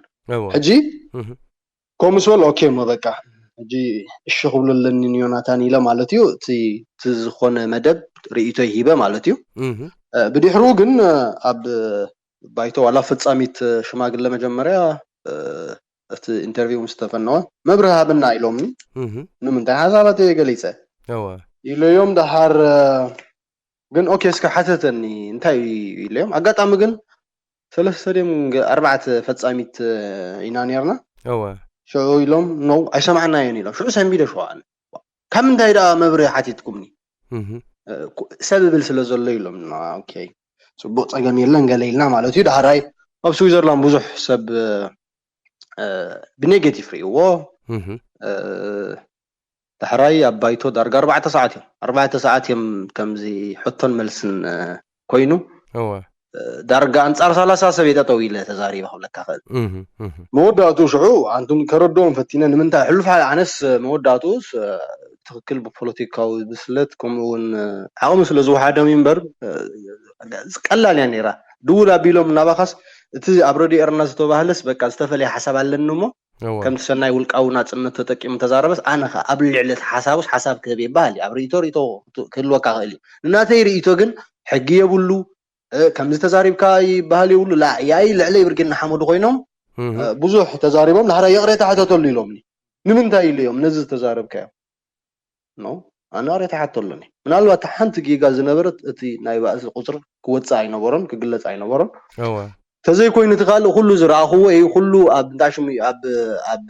ሕጂ ከምኡ ስበል ኦኬ እሞ በቃ ሕጂ እሺ ክብሉ ኣለኒ ንዮናታን ኢለ ማለት እዩ እቲ ዝኾነ መደብ ርእይቶ ሂበ ማለት እዩ ብድሕሩ ግን ኣብ ባይቶ ዋላ ፈጻሚት ሽማግለ መጀመርያ እቲ ኢንተርቪው ምስ ተፈነወ መብርህ ሃብና ኢሎምኒ ንምንታይ ሓሳባት እየ ገሊፀ ኢለዮም ደሓር ግን ኦኬ እስከ ሓተተኒ እንታይ ኢለዮም ኣጋጣሚ ግን ሰለስተ ድም ኣርባዕተ ፈጻሚት ኢና ነርና ሽዑ ኢሎም ነው ኣይሰማዕናዮን ኢሎም ሽዑ ሰንቢደ ሸዋኣነ ካብ ምንታይ ደኣ መብርህ ሓቲትኩምኒ ሰብ ብል ስለ ዘሎ ኢሎም ፅቡቅ ፀገም የለን ገለ ኢልና ማለት እዩ ዳሕራይ ኣብ ስዊዘርላንድ ብዙሕ ሰብ ብኔጌቲቭ ርእዎ ዳሕራይ ኣብ ባይቶ ዳርጋ ኣርባዕተ ሰዓት እዮም ኣርባዕተ ሰዓት እዮም ከምዚ ሕቶን መልስን ኮይኑ ዳርጋ ኣንፃር ሰላሳ ሰብ የጠጠው ኢለ ተዛሪበ ክብለካ ክእል መወዳእቱ ሽዑ ኣንቱም ከረድኦም ፈቲነ ንምንታይ ሕሉፍ ኣነስ መወዳእቱ ትክክል ብፖለቲካዊ ብስለት ከምኡ እውን ዓቕሚ ስለ ዝወሓዶም እዩ እምበር ቀላል እያ ነይራ ድውል ኣቢሎም እናባኻስ እቲ ኣብ ረድዮ ኤርና ዝተባህለስ በቃ ዝተፈለየ ሓሳብ ኣለኒ እሞ እወ። ከምቲ ሰናይ ውልቃዊ ናፅነት ተጠቂሙ ተዛረበስ፣ ኣነ ኸ ኣብ ልዕሊ እቲ ሓሳቡስ ሓሳብ ክህብ ይበሃል እዩ። ኣብ ርእይቶ ርእይቶ ክህልወካ ክእል እዩ። ንናተይ ርእይቶ ግን ሕጊ የብሉ፣ እ፣ ከምዚ ተዛሪብካ ይበሃል የብሉ። ላ ያይ ልዕለይ ብርጌድ ንሓመዱ ኮይኖም እህ። እ፣ ብዙሕ ተዛሪቦም። ዳሕራይ ይቕሬታ ሕተተሉ ኢሎምኒ። ንምንታይ ኢሉ እዮም ነዚ ዝተዛረብካዮ? ኖ፣ ኣነ ይቕሬታ ይሓተሉ እየ። ምናልባት ሓንቲ ጌጋ ዝነበረት እቲ ናይ ባእሲ ቁፅሪ ክወፅእ ኣይነበሮን፣ ክግለፅ ኣይነበሮን። እወ። ተዘይኮይኑ እቲ ካልእ ኩሉ ዝረኣኽዎ እዩ፣ ኩሉ ኣብ እንታይ ሽሙ እዩ፣ ኣብ ኣብ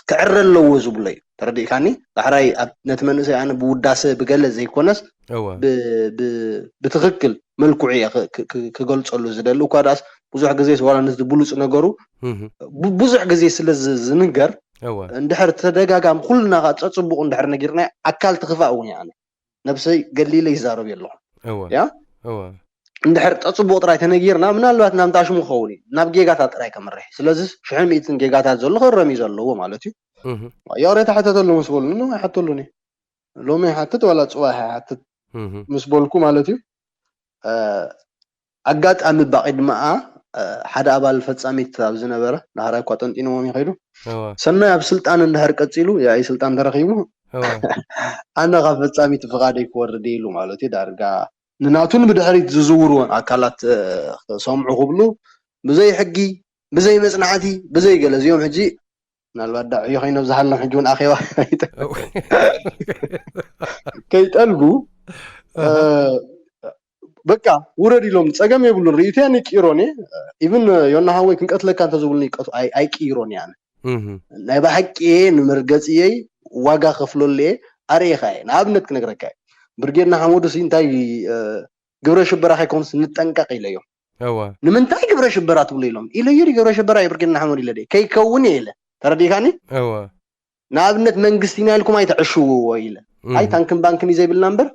ክዕረ ኣለዎ ዝብሎ እዩ። ተረዲእካኒ? ዳሕራይ ኣብ ነቲ መንእሰይ ኣነ ብውዳሰ ብገለ ዘይኮነስ እወ። ብ- ብ- ብትኽክል መልክዑ እየ ክ- ክ- ክ- ክገልፀሉ ዝደሊ። እኳ ዳስ ብዙሕ ግዜ ዋላ ነዚ ብሉፅ ነገሩ እህ። ቡ- ብዙሕ ግዜ ስለ ዝ- ዝንገር እወ። እንድሕር ተደጋጋሚ ኩልና ኸዓ ፀፅቡቕ እንድሕር ነጊርና ኣካል ትኽፋእ እውን እየ ኣነ ነብሰይ ገሊለ ይዛረብ የለኹ እወ። ያ? እወ። እንድሕር ፀፅቡቕ ጥራይ ተነጊርና ምናልባት ናብ ታሽሙ ክኸውን እዩ ናብ ጌጋታት ጥራይ ከምርሕ። ስለዚ ሽሕን ሚእትን ጌጋታት ዘሎ ክረም እዩ ዘለዎ ማለት እዩ። እህ። ይቕሬታ ሕተተሉ ምስ በሉኒ ኖ ኣይሓተሉን እየ። ሎሚ ይሓትት ዋላ ፅባሕ ይሓትት እህ። ምስ በልኩ ማለት እዩ። እ፣ ኣጋጣሚ ባቒድማኣ እ፣ ሓደ ኣባል ፈጻሚት ኣብ ዝነበረ ዳሕራይ እኳ ጠንጢንዎም ይኸይዱ እወ። ሰናይ ኣብ ስልጣን እንድሕር ቀፂሉ ያይ ስልጣን ተረኺቡ እወ። ኣነ ካብ ፈጻሚት ፍቓደይ ክወርድ ኢሉ ማለት እዩ። ዳርጋ ንናቱን ብድሕሪት ዝዝውርዎን ኣካላት እ፣ ክሰምዑ ክብሉ ብዘይ ሕጊ ብዘይ መፅናዕቲ ብዘይ ገለ እዚኦም ሕጂ ምናልባት ዳዕዮ ከይነብዝሃሎም ሕጂ እውን ኣኼባ ከይጠ- እወ። ከይጠልቡ እ፣ በቃ ውረድ ኢሎም ፀገም የብሉን። ርእይቶያ ንቅይሮን እየ ኢቭን ዮና ሓወይ ክንቀትለካ እንተዝብሉኒ ይቀቱ ኣይ- ኣይቅይሮን እየ ኣነ እህ። ናይ ብሓቂ እየ ንመርገፂየይ ዋጋ ከፍለሉ እየ ኣርእኻ እየ። ንኣብነት ክነግረካ እየ ብርጌድ ንሓመዱ ሲ እንታይ እ፣ ግብረ ሽበራ ከይኮኑስ ንጠንቀቕ ኢለዮም። እወ። ንምንታይ ግብረ ሽበራ ትብሉ ኢሎም ኢለዮ። ግብረ ሽበራ እዩ ብርጌድ ንሓመዱ ኢለ ድየ? ከይከውን እየ ኢለ። ተረዲእካኒ? እወ። ንኣብነት መንግስቲ ኢና ኢልኩም ኣይተዕሽውዎ ኢለ። እህ። ኣይ ታንክን ባንክን እዩ ዘይብልና እምበር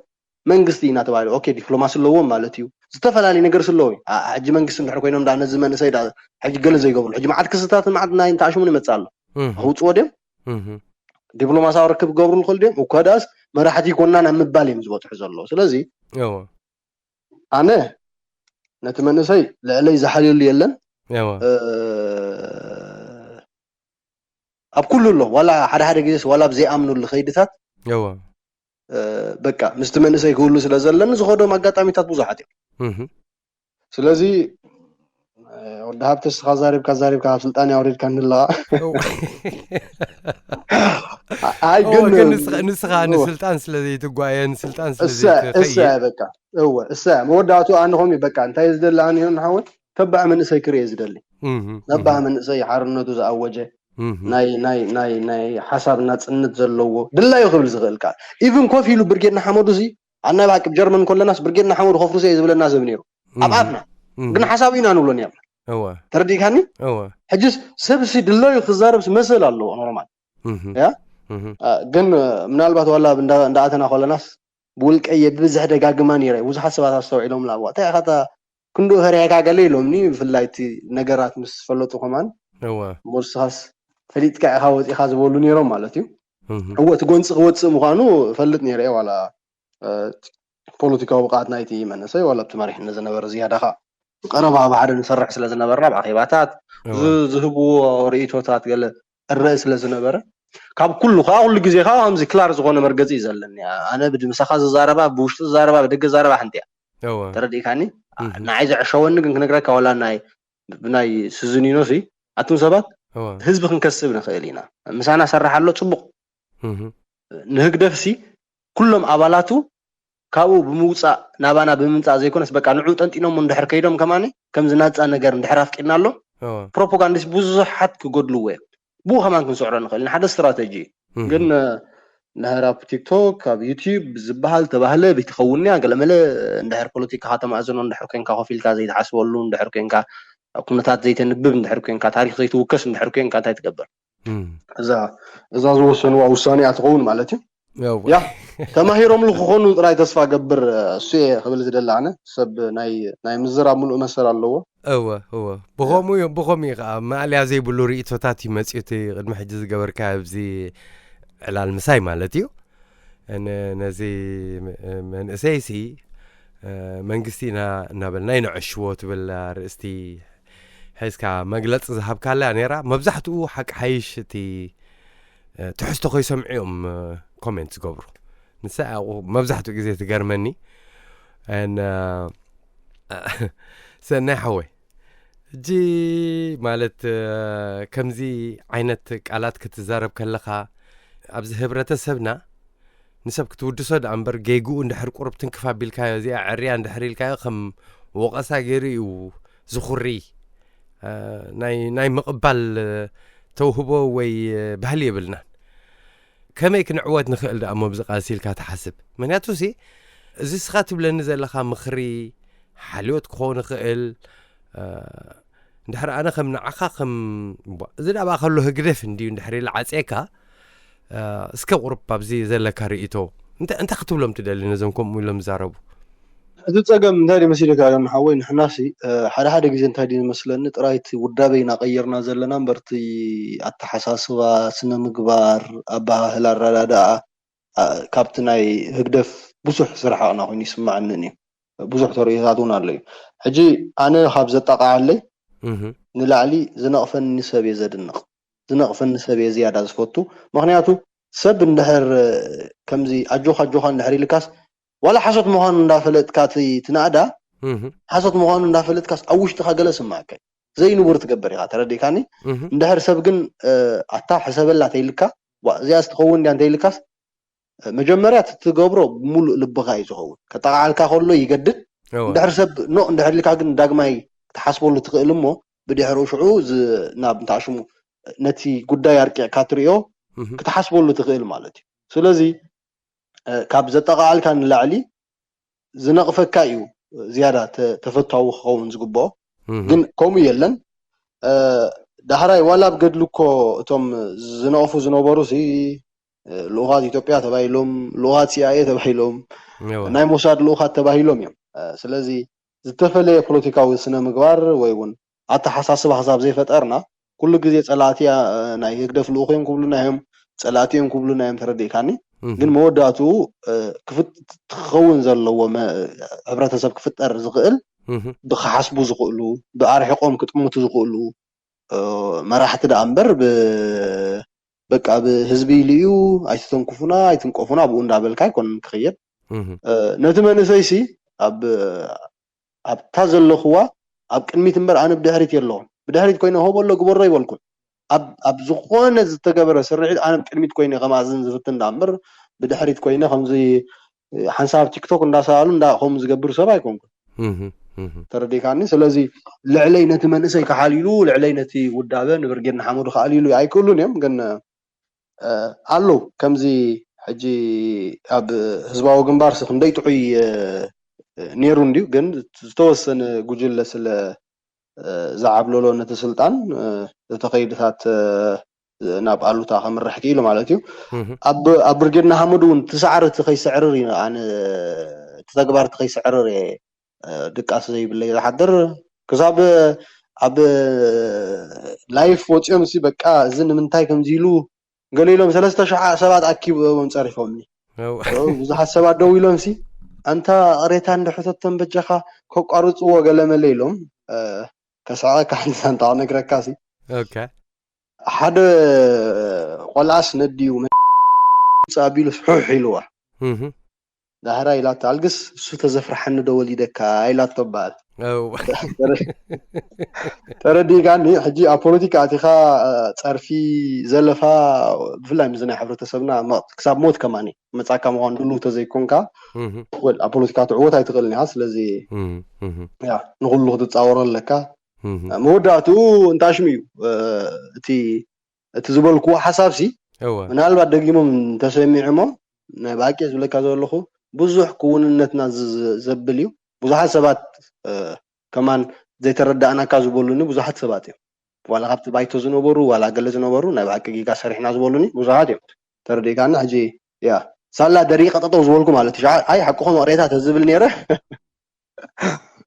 መንግስቲ ኢና ተባሂሉ። ኦኬ ዲፕሎማሲ ኣለዎም ማለት እዩ። ዝተፈላለዩ ነገር ስለዎ እዩ። ኣ- ሕጂ መንግስቲ እንድሕር ኮይኖም ዳ ነዚ መንእሰይ ዳ ሕጂ ገለ ዘይገብሩ ሕጂ መዓት ክስታት መዓት ናይ እንተኣሽሙን ይመፅእ ኣሎ። እህ። ኣውፅዎ ድዮም እህ። ዲፕሎማሳዊ ርክብ ክገብሩ ንኽእል ድዮም? እኳ ዳስ መራሕቲ ይኮንና ናብ ምባል እዮም ዝበፅሑ ዘለዉ። ስለዚ እወ። ኣነ ነቲ መንእሰይ ልዕለይ ዝሓልየሉ የለን። እወ። እ፣ ኣብ ኩሉ ኣሎ ዋላ ሓደ ሓደ ግዜስ ዋላ ኣብ ዘይኣምኑሉ ከይድታት እወ። እ፣ በቃ ምስቲ መንእሰይ ክህሉ ስለ ዘለኒ ዝኸዶም ኣጋጣሚታት ብዙሓት እዮም። እህ። ስለዚ እ፣ ወዲ ሃብተ ንስኻ ዛሪብካ ዛሪብካ ኣብ ስልጣን ያውሪድካ ንለዋ እወ። ኣይ እወ፣ ግን ግን ንስኻ- ንስኻ እወ። ንስልጣን ስለ ዘይትጓየ ንስልጣን ስለ እሳ እሳ ዘይትኸይድ በቃ እወ እሳ መወዳእቱ ኣነ ኾም በቃ እንታይ ዝደሊ ኣነ ይሆን ሓወት ተባዕ መንእሰይ ክርኤ ዝደሊ እህ። ነባህ መንእሰይ ሓርነቱ ዝኣወጀ እህ። ናይ ናይ ናይ ናይ ሓሳብ ናፅነት ዘለዎ ድላዩ ክብል ዝኽእል ቃል ኢቭን ኮፍ ኢሉ ብርጌድ ንሓመዱ ሲ ኣናይ ብሓቂ ጀርመን ከለናስ ብርጌድ ንሓመዱ ከፍርሶ እየ ዝብለና ሰብ ነይሩ ኣብ ኣፍና ግን ሓሳብ ኢና ንብሎ ነርና እወ ተረዲእካኒ እወ ሕጅስ ሰብሲ ድላዩ ክዛረብስ መሰል ኣለዎ ኖርማል እህ። ያ እህ። አ፣ ግን እ፣ ምናልባት ዋላ እንዳ- እንዳኣተና ከለናስ ብውልቀየ ብብዝሕ ደጋግማ ነይረ ብዙሓት ሰባት ኣስተውዒሎም ላዋ እንታይ ኢኻ ክንዱ ፈሪሕካ ገለ ኢሎምኒ ብፍላይ እቲ ነገራት ምስ ፈለጡ ከማን እወ ሞርስኻስ ፈሊጥካ ኢኻ ወፂኻ ዝበሉ ነይሮም ማለት እዩ እህ። እወ እቲ ጎንፂ ክወፅእ ምዃኑ ፈልጥ ነይረ ዋላ እ፣ ፖለቲካዊ ብቕዓት ናይቲ መንእሰይ ዋላ ኣብቲ መሪሕነት ዝነበረ ዝያዳ ከዓ ቀረባ ኣብ ሓደ ንሰርሕ ስለ ዝነበርና ኣብ ኣኼባታት እወ ዝ- ዝህብዎ ርእይቶታት ገለ እረእ ስለ ዝነበረ ካብ ኩሉ ከዓ ኩሉ ግዜ ከዓ ከምዚ ክላር ዝኾነ መርገፂ እዩ ዘለኒ ኣነ ብድምሳኻ ዝዛረባ ብውሽጢ ዝዛረባ ብደገ ዝዛረባ ሓንቲ እያ እወ ተረዲእካኒ እህ። ንዓይ ዘዕሸወኒ ግን ክነግረካ ዋላ ናይ ብናይ ስዝኒኖ ሲ ኣቱም ሰባት እወ ህዝቢ ክንከስብ ንኽእል ኢና ምሳና ሰራሕ ኣሎ ፅቡቕ እህ። ንህግደፍ ሲ ኩሎም ኣባላቱ ካብኡ ብምውፃእ ናባና ብምምፃእ ዘይኮነስ በቃ ንዑ ጠንጢኖም እንድሕር ከይዶም ከማኒ ከምዚ ናፃ ነገር እንድሕር ኣፍቂድና ኣሎ እወ ፕሮፓጋንዲስት ብዙሓት ክጎድልዎ እዮም ብኡ ከማን ክንስዕሮ ንኽእል ኢና ሓደ ስትራተጂ እዩ እህ። ግን እንድሕር ኣብ ቲክቶክ ኣብ ዩቲዩብ ዝበሃል ተባህለ ቤትኸውን እያ ገለመለ እንድሕር ፖለቲካ ከተማእዝኖ እንድሕር ኮንካ ኮፍ ኢልካ ዘይትሓስበሉ እንድሕር ኮንካ ኣብ ኩነታት ዘይተንብብ እንድሕር ኮንካ ታሪክ ዘይትውከስ እንድሕር ኮንካ እንታይ ትገብር እም። እዛ እዛ ዝወሰንዋ ውሳኔ እያ ትኸውን ማለት እዩ ያው ያ ተማሂሮምሉ ክኾኑ ጥራይ ተስፋ ገብር እሱ እየ ክብል ዝደሊ ኣነ ሰብ ናይ ናይ ምዝራብ ምሉእ መሰል ኣለዎ እወ እወ ብኸምኡ እዩ ብኸምኡ እዩ ከዓ ማእለያ ዘይብሉ ርእቶታት እዩ መፅኡ እቲ ቅድሚ ሕጂ ዝገበርካ ኣብዚ ዕላል ምሳይ ማለት እዩ ን- ነዚ ም- መንእሰይ ሲ እ፣ መንግስቲ ኢና እናበልና ይንዕሽዎ ትብል ኣርእስቲ ሒዝካ መግለጺ ዝሃብካላ ነይራ። መብዛሕትኡ ሓቂ ሓይሽ እቲ፣ እ፣ ትሕዝቶ ከይሰምዑ እዮም፣ እ፣ ኮሜንት ዝገብሩ። ንሳ እያ መብዛሕትኡ ግዜ ትገርመኒ። And፣ እ፣ ሰናይ ሓወይ፣ ሕጂ ማለት፣ እ፣ ከምዚ ዓይነት ቃላት ክትዛረብ ከለኻ፣ ኣብዚ ህብረተሰብና ንሰብ ክትውድሶ ደኣ እምበር፣ ጌግኡ እንድሕር ቁሩብ ትንክፍ ኣቢልካዮ፣ እዚኣ ዕርያ እንድሕር ኢልካዮ፣ ከም ወቐሳ ገይሩ እዩ ዝኹሪ። እ፣ ናይ፣ ናይ ምቕባል፣ እ፣ ተውህቦ ወይ፣ እ፣ ባህሊ የብልናን። ከመይ ክንዕወት ንኽእል ደኣ እሞ ብዚ ቃልሲ ኢልካ ትሓስብ? ምኽንያቱሲ፣ እዚ ስኻ ትብለኒ ዘለኻ ምኽሪ ሓልዮት ክኸውን ይኽእል። እ፣ እንድሕር ኣነ ከም ንዓኻ ከም፣ ቧ፣ እዚ ደኣ ከሎ ህግደፍ እንድዩ እንድሕር ኢለ ዓጽየካ፣ እ፣ እስከ ቁሩብ ኣብዚ ዘለካ ርእይቶ፣ እንተ-፣ እንታይ ክትብሎም ትደሊ ነዞም ከምኡ ኢሎም ዝዛረቡ? እቲ ጸገም እንታይ ድዩ መሲልካ፣ ዮና ሓወይ? ንሕናሲ፣ እ፣ ሓደ ሓደ ግዜ እንታይ ድዩ ዝመስለኒ፣ ጥራይ እቲ ውዳበ ኢና ቀይርና ዘለና እምበር፣ እቲ ኣተሓሳስባ፣ ስነ ምግባር፣ ኣበሃህላ፣ ኣረዳድኣ፣ ኣ፣ ካብቲ ናይ ህግደፍ ብዙሕ ዝረሓቕና ኮይኑ ይስምዓንን እዩ። ብዙሕ ተርእዮታት እውን ኣሎ እዩ። ሕጂ ኣነ ካብ ዘጣቕዓለይ እህ። ንላዕሊ ዝነቕፈኒ ሰብ እየ ዘድንቕ። ዝነቕፈኒ ሰብ እየ ዝያዳ ዝፈቱ። ምኽንያቱ ሰብ እንድሕር፣ እ፣ ከምዚ ኣጆኻ ኣጆኻ እንድሕር ኢልካስ፣ ዋላ ሓሶት ምዃኑ እንዳፈለጥካ እቲ፣ እቲ ናእዳ፣ እህ። ሓሶት ምዃኑ እንዳፈለጥካስ ኣብ ውሽጥኻ ገለ ስምዓካ እዩ። ዘይንቡር ትገብር ኢኻ፣ ተረዲእካኒ? እህ። እንድሕር ሰብ ግን፣ እ፣ ኣታ ሕሰበላ ተይልካ፣ ዋ፣ እዚኣስ ትኸውን ድያ እንተይልካስ፣ እ፣ መጀመርያ እቲ ትገብሮ ብምሉእ ልብኻ እዩ ዝኸውን። ከጠቓዓልካ ከሎ ይገድድ። እወ። እንድሕር ሰብ ኖ እንድሕር ኢልካ ግን ዳግማይ ክትሓስበሉ ትኽእል እሞ፣ ብድሕሪኡ ሽዑ ዝ-፣ ናብ እንታይ ሽሙ፣ ነቲ ጉዳይ ኣርቂዕካ ትርእዮ፣ እህ። ክትሓስበሉ ትኽእል ማለት እዩ። ስለዚ፣ እ፣ ካብ ዘጠቓዓልካ ንላዕሊ ዝነቕፈካ እዩ ዝያዳ ተ-፣ ተፈታዊ ክኸውን ዝግብኦ። እህ። ግን ከምኡ የለን። እ፣ ዳሕራይ ዋላ ኣብ ገድሊ እኮ እቶም ዝነቕፉ ዝነበሩ ሲ፣ እ፣ ልኡኻት ኢትዮጵያ ተባሂሎም፣ ልኡኻት ሲ ኣይ ኤ ተባሂሎም፣ እወ። ናይ ሞሳድ ልኡኻት ተባሂሎም እዮም። እ፣ ስለዚ ዝተፈለየ ፖለቲካዊ ስነ ምግባር ወይ እውን ኣተሓሳስባ ክሳብ ዘይፈጠርና፣ ኩሉ ግዜ ጸላእቲ፣ እ፣ ናይ ህግደፍ ልኡኽ እዮም ክብሉና እዮም፣ ጸላእቲ እዮም ክብሉና እዮም፣ ተረዲእካኒ? እህ። ግን መወዳእትኡ፣ እ፣ ክፍት-፣ ክኸውን ዘለዎ መ-፣ ሕብረተሰብ ክፍጠር ዝኽእል እህ። ብክሓስቡ ዝኽእሉ፣ ብኣርሒቖም ክጥምቱ ዝኽእሉ፣ እ፣ መራሕቲ ደኣ እምበር ብ-፣ በቃ ብህዝቢ ኢሉ እዩ፣ ኣይትተንክፉና፣ ኣይትንቀፉና፣ ብኡ እንዳበልካ ኣይኮነን ክኽየድ። እህ። እ፣ ነቲ መንእሰይሲ ኣብ፣ ኣብታ ዘለኽዋ ኣብ ቅድሚት እምበር ኣነ ብድሕሪት የለኹን። ብድሕሪት ኮይነ ሆ በሎ ግበሮ ይበልኩን። ኣብ፣ ኣብ ዝኾነ ዝተገበረ ስርሒት ኣነ ብቅድሚት ኮይነ ከማእዝን ዝፍትን ደኣ እምበር ብድሕሪት ኮይነ ከምዚ ሓንሳብ ቲክቶክ እንዳሰኣሉ እንዳ ከምኡ ዝገብር ሰብ ኣይኮንኩን። እህ፣ እህ። ተረዲእካኒ? ስለዚ ልዕለይ ነቲ መንእሰይ ክሓልይሉ፣ ልዕለይ ነቲ ውዳበ ንብርጌድ ንሓመዱ ክኣልይሉ ኣይክእሉን እዮም። ግን፣ እ፣ ኣለዉ ከምዚ ሕጂ ኣብ ህዝባዊ ግንባርሲ ክንደይ ጥዑይ፣ እ፣ ነይሩ እንድዩ፣ ግን ዝተወሰነ ጉጅለ ስለ፣ እ፣ ዝዓብለሎ ነቲ ስልጣን፣ እ፣ እቲ ከይድታት፣ እ፣ ናብ ኣሉታ ከምርሕ ክኢሉ ማለት እዩ። እህ። ኣብ፣ ኣብ ብርጌድ ንሓመዱ እውን እቲ ሳዕሪ እቲ ከይስዕርር እዩ፣ ኣነ እቲ ተግባር እቲ ከይስዕርር እየ፣ እ፣ ድቃስ ዘይብለይ ዝሓድር። ክሳብ ኣብ ላይፍ ወፂኦም ሲ በቃ እዚ ንምንታይ ከምዚ ኢሉ ገለ ኢሎም ሰለስተ ሽሓ ሰባት ኣኪቦም ጸሪፎምኒ። እው። እው፣ ብዙሓት ሰባት ደው ኢሎም ሲ፣ "ኣንታ ቅሬታ እንድሕተቶም በጃኻ ከቋርጽዎ ገለ መለ" ኢሎም፣ እ፣ ከስዕቐካ ሓንቲ ሳንታ ክነግረካ ሲ። ኦኬ። ሓደ ቆልዓስ ነዲኡ መ-፣ ኣቢሉስ ሑሕ ኢልዋ። እህ። ዳሕራ ኢላቶ፣ "ኣልግስ እሱ ተዘፍርሓኒ ዶ ወሊደካ?" ኢላቶ በሃል። እው። ተረ-፣ ተረዲእካኒ? ሕጂ ኣብ ፖለቲካ ኣቲኻ፣ እ፣ ጸርፊ፣ ዘለፋ፣ ብፍላይ ምስዚ ናይ ሕብረተሰብና መ-፣ ክሳብ ሞት ከማኒ መጻካ ምዃኑ ድልው ተዘይኮንካ፣ እህ። ወል፣ ኣብ ፖለቲካ ትዕወት ኣይትኽእልን ኢኻ። ስለዚ፣ እህ፣ እህ። ያ፣ ንኹሉ ክትጻወሮ ኣለካ። እህ። መወዳእትኡ እንታሽሙ እዩ፣ እ፣ እቲ፣ እቲ ዝበልክዎ ሓሳብሲ፣ እወ። ምናልባት ደጊሞም እንተሰሚዖሞ፣ ናይ ብሓቂ ዝብለካ ዘለኹ፣ ብዙሕ ክውንነትና ዝ-፣ ዝ-፣ ዘብል እዩ። ብዙሓት ሰባት፣ እ፣ ከማን ዘይተረዳእናካ ዝበሉኒ ብዙሓት ሰባት እዮም። ዋላ ካብቲ ባይቶ ዝነበሩ፣ ዋላ ገለ ዝነበሩ፣ ናይ ብሓቂ ጌጋ ሰሪሕና ዝበሉኒ ብዙሓት እዮም። ተረዲእካኒ? ሕጂ፣ ያ፣ ሳላ ደሪቐ ጠጠው ዝበልኩ ማለት እዩ። ኣይ፣ ሓቅኹም ቅሬታ ተዝብል ነይረ፣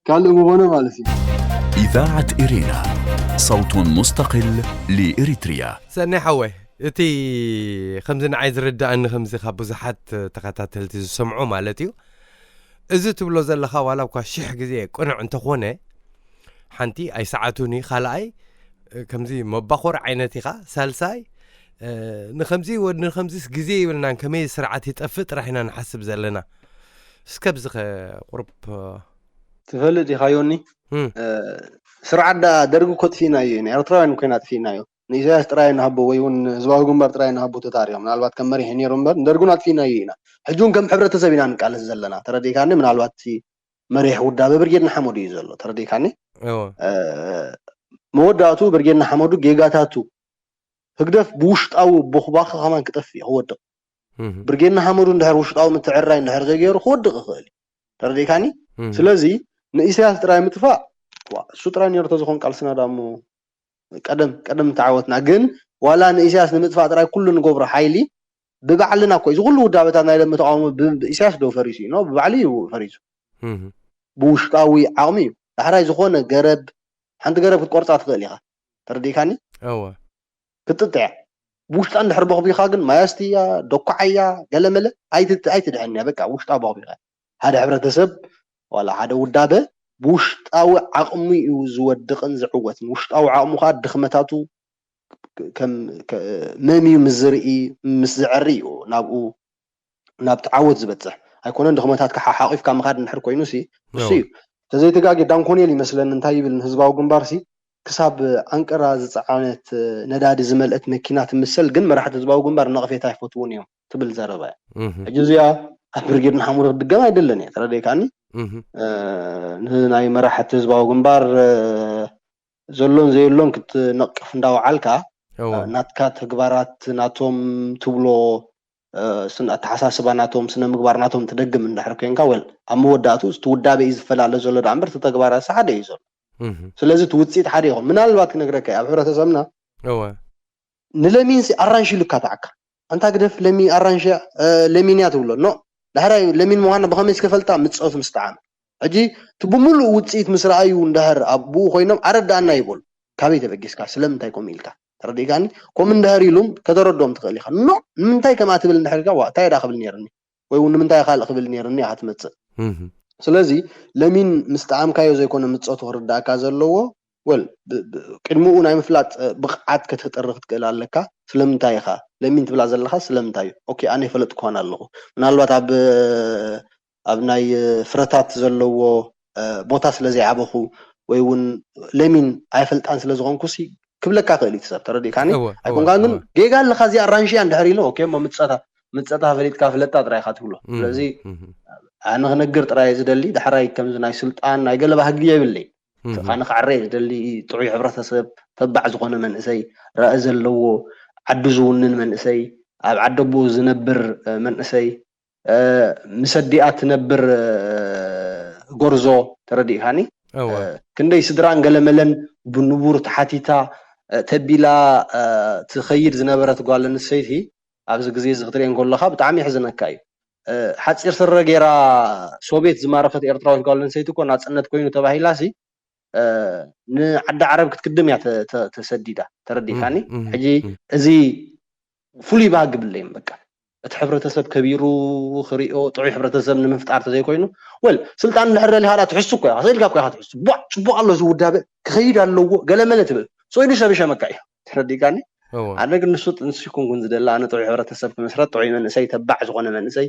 ካልእ ምኾነ ማለት እዩ። إذاعة إرينا، صوت مستقل لإريتريا. ሰናይ ሓወይ፣ እቲ ከምዚ ንዓይ ዝርድኣኒ፣ ከምዚ ካብ ብዙሓት ተኸታተልቲ ዝሰምዖ ማለት እዩ፣ እዚ ትብሎ ዘለኻ ዋላ እኳ ሽሕ ግዜ ቅኑዕ እንተኾነ፣ ሓንቲ ኣይሰዓቱን እዩ፣ ካልኣይ ከምዚ መባኾር ዓይነት ኢኻ፣ ሳልሳይ ንከምዚ ወ ንከምዚስ ግዜ ይብልናን ከመይ ስርዓት ይጠፍእ ጥራሕ ኢና ንሓስብ ዘለና። እስከ ብዚ ከ ቁርብ ትፈልጥ ኢኻ ዮኒ፣ ስርዓት ደኣ ደርጊ እኮ ጥፊእናዮ ኢና፣ ኤርትራውያን እኮ ኢና ጥፊእናዮ። ንኢሳያስ ጥራይ ንሃቦ ወይ እውን ህዝባዊ ግንባር ጥራይ ንሃቦ ተታሪኹ ምናልባት ከም መሪሕ ነይሩ እምበር ንደርጉን ኣጥፊእናዮ ኢና። ሕጂ እውን ከም ሕብረተሰብ ኢና ንቃለስ ዘለና። ተረዲእካኒ? ምናልባት እቲ መሪሕ ውዳበ ብርጌድ ንሓመዱ እዩ ዘሎ። ተረዲእካኒ? መወዳእቱ ብርጌድ ንሓመዱ ጌጋታቱ ህግደፍ ብውሽጣዊ ቦኽባኺ ከማን ክጠፍእ ክወድቕ። ብርጌድ ንሓመዱ እንድሕር ውሽጣዊ ምትዕርራይ እንድሕር ዘይገይሩ ክወድቕ ይኽእል እዩ። ተረዲእካኒ? ስለዚ ንኢሳያስ ጥራይ ምጥፋእ እሱ ጥራይ ነይሩ ተዝኾን ቃልስና ዳሞ ቀደም ቀደም ተዓወትና። ግን ዋላ ንኢሳያስ ንምጥፋእ ጥራይ ኩሉ ንገብሮ ሓይሊ ብባዕልና እኮ እዚ ኩሉ ውዳበታት ናይ ደሚ ተቃውሞ ብኢሳያስ ዶ ፈሪሱ እዩ? ብባዕሉ እዩ ፈሪሱ። ብውሽጣዊ ዓቕሚ እዩ። ዳሕራይ ዝኾነ ገረብ ሓንቲ ገረብ ክትቆርፃ ትኽእል ኢኻ። ተረዲእካኒ? ክትጥጥያ ብውሽጣ እንድሕር በኽቢኻ ግን ማያስቲ እያ፣ ደኳዓ እያ፣ ገለመለ ኣይትድሕን እያ። በቃ ውሽጣ በኽቢኻ ሓደ ሕብረተሰብ ዋላ ሓደ ውዳበ ብውሽጣዊ ዓቕሙ እዩ ዝወድቕን ዝዕወትን። ውሽጣዊ ዓቕሙ ከዓ ድኽመታቱ ከም መም እዩ ምስ ዝርኢ ምስ ዝዕሪ እዩ ናብኡ ናብቲ ዓወት ዝበፅሕ። ኣይኮነን ድኽመታትካ ሓሓቒፍካ ምኻድ እንድሕር ኮይኑ ሲ እሱ እዩ። ተዘይተጋጌ ዳንኮኔል ይመስለኒ እንታይ ይብል ንህዝባዊ ግንባር ሲ ክሳብ ኣንቀራ ዝፀዓነት ነዳዲ ዝመልአት መኪና ትምሰል፣ ግን መራሕቲ ህዝባዊ ግንባር ነቕፌታ ኣይፈትውን እዮም ትብል ዘረባ እያ። ሕጂ እዚኣ ኣብ ብርጌድ ንሓመዱ ክትድገም ኣይደለን እየ። ተረዲእካኒ? ንናይ መራሕቲ ህዝባዊ ግንባር ዘሎን ዘየሎን ክትነቅፍ እንዳወዓልካ ናትካ ተግባራት ናቶም ትብሎ ኣተሓሳስባ ናቶም ስነ ምግባር ናቶም ትደግም እንድሕር ኮንካ ወል ኣብ መወዳእቱ እቲ ውዳበ እዩ ዝፈላለ ዘሎ ዳ እምበር እቲ ተግባራት ሓደ እዩ ዘሎ። ስለዚ እቲ ውፅኢት ሓደ ይኹን ምናልባት ክነግረካ ኣብ ሕብረተሰብና ንለሚን ሲ ኣራንሺ ኢሉካ ተዓካ ኣንታ ግደፍ ለሚ ኣራንሺ ለሚን እያ ትብሎ ኖ ዳሕራይ ለሚን ምዃና ብኸመይ ስከፈልጣ ምፀቱ ምስተዓመ ሕጂ እቲ ብምሉእ ውፅኢት ምስ ረኣዩ እንድሕር ኣብኡ ኮይኖም ኣረዳእና ይበሉ ካበይ ተበጊስካ ስለምንታይ ከምኡ ኢልካ ተረዲእካኒ ከምኡ እንድሕር ኢሉም ከተረድኦም ትኽእል ኢኻ ኖ ንምንታይ ከምኣ ትብል እንድሕር ኢልካ ዋ እንታይ ዳ ክብል ነይርኒ ወይ እውን ንምንታይ ካልእ ክብል ነይርኒ ኢኻ ትመፅእ ስለዚ ለሚን ምስ ጠዓምካዮ ዘይኮነ ምፀቱ ክርዳእካ ዘለዎ ወል ቅድሚኡ ናይ ምፍላጥ ብቕዓት ከተጥሪ ክትክእል ኣለካ ስለምንታይ ኢኻ ለሚን ትብላ ዘለኻ ስለምንታይ እዩ ኦኬ ኣነ ይፈለጥኩዋን ኣለኹ ምናልባት ኣብ ኣብ ናይ ፍረታት ዘለዎ ቦታ ስለ ዘይዓበኹ ወይ እውን ለሚን ኣይፈልጣን ስለ ዝኾንኩ ሲ ክብለካ ክእል እዩ ሰብ ተረዲእካኒ ኣይኮንካ ግን ጌጋ ኣለካ እዚኣ ኣራንሽያ እንድሕር ኢሉ ኦኬ እሞ ምፀታ ምፀታ ፈሊጥካ ፍለጣ ጥራይ ኢካ ትብሎ ስለዚ ኣነ ክነግር ጥራይ ዝደሊ ዳሕራይ ከምዚ ናይ ስልጣን ናይ ገለባ ህጊ የብለይ ስኻ ንክዕረ ዝደሊ ጥዑይ ሕብረተሰብ ተባዕ ዝኾነ መንእሰይ ራኢ ዘለዎ ዓዱ ዝውንን መንእሰይ ኣብ ዓደቦኡ ዝነብር መንእሰይ ምስ ኣዲኣ ትነብር ጎርዞ ተረዲእካኒ ክንደይ ስድራን ገለመለን ብንቡር ተሓቲታ ተቢላ ትኸይድ ዝነበረት ጓል ኣንስተይቲ ኣብዚ ግዜ እዚ ክትሪኦ እንከለካ ብጣዕሚ የሕዝነካ እዩ ሓፂር ስረ ገይራ ሶቤት ዝማረኸት ኤርትራዊት ጓል ኣንስተይቲ እኮ ናፅነት ኮይኑ ተባሂላ ሲ ንዓዲ ዓረብ ክትክድም እያ ተሰዲዳ ተረዲእካኒ ሕጂ እዚ ፍሉይ ባህጊ ብለይም በቃ እቲ ሕብረተሰብ ከቢሩ ክሪኦ ጥዑይ ሕብረተሰብ ንምፍጣር ተዘይኮይኑ ወል ስልጣን እንድሕር ደሊካ ዳ ትሕሱ እኮ ኢካ ክእልካ እኮ ኢካ ትሕሱ ቧዕ ፅቡቅ ኣሎ ዝውዳበ ክኸይድ ኣለዎ ገለመለ ትብል ሶይዱ ሰብ ይሸመካ እዩ ተረዲእካኒ ኣነ ግን ንሱ ጥንሲ ኩንኩን ዝደላ ኣነ ጥዑይ ሕብረተሰብ ክምስረት ጥዑይ መንእሰይ ተባዕ ዝኾነ መንእሰይ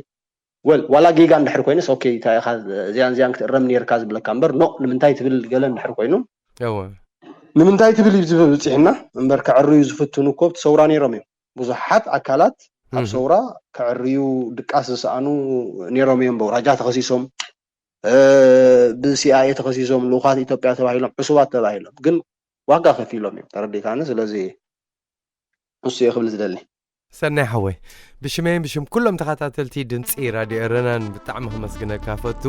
ወል ዋላ ጌጋ እንድሕር ኮይኑስ ኦኬ እንታይ ኢኻ እዚያን እዚያን ክትእረም ነርካ ዝብለካ እምበር ኖ ንምንታይ ትብል ገለ እንድሕር ኮይኑ ንምንታይ ትብል እዩ ዝብል ብፅሕና እምበር ክዕርዩ ዝፍትኑ እኮ ኣብቲ ሰውራ ነይሮም እዮም ብዙሓት ኣካላት ኣብ ሰውራ ክዕርዩ ድቃስ ዝሰኣኑ ነይሮም እዮም በውራጃ ተኸሲሶም ብሲኣኤ ተኸሲሶም ልኡኻት ኢትዮጵያ ተባሂሎም ዕሱባት ተባሂሎም ግን ዋጋ ከፊሎም እዮም ተረዲእካኒ ስለዚ ንሱ እየ ክብል ዝደሊ ሰናይ ሓወይ ብሽመይን ብሽም ኩሎም ተኸታተልቲ ድምፂ ራድዮ ኤረናን ብጣዕሚ ከመስግነካ ፈቱ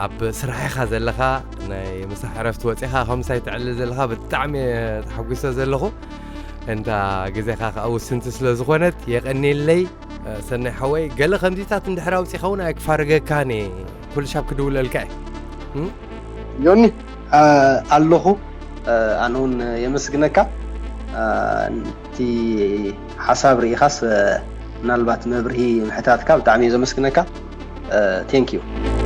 ኣብ ስራሕ ኢኻ ዘለኻ ናይ ምሳሕ ዕረፍቲ ወፂኻ ከምሳይ ትዕልል ዘለኻ ብጣዕሚ ተሓጒሰ ዘለኹ እንታ ግዜኻ ከዓ ውስንቲ ስለ ዝኾነት የቐኒለይ ሰናይ ሓወይ ገለ ከምዚታት እንድሕር ኣውፂኻ እውን ኣይክፋርገካን እየ ኩልሻብ ክድውለልካ እየ ዮኒ ኣለኹ ኣነ እውን የመስግነካ እቲ ሓሳብ ርኢኻስ ምናልባት መብርሂ ምሕታትካ ብጣዕሚ እየ ዘመስግነካ thank you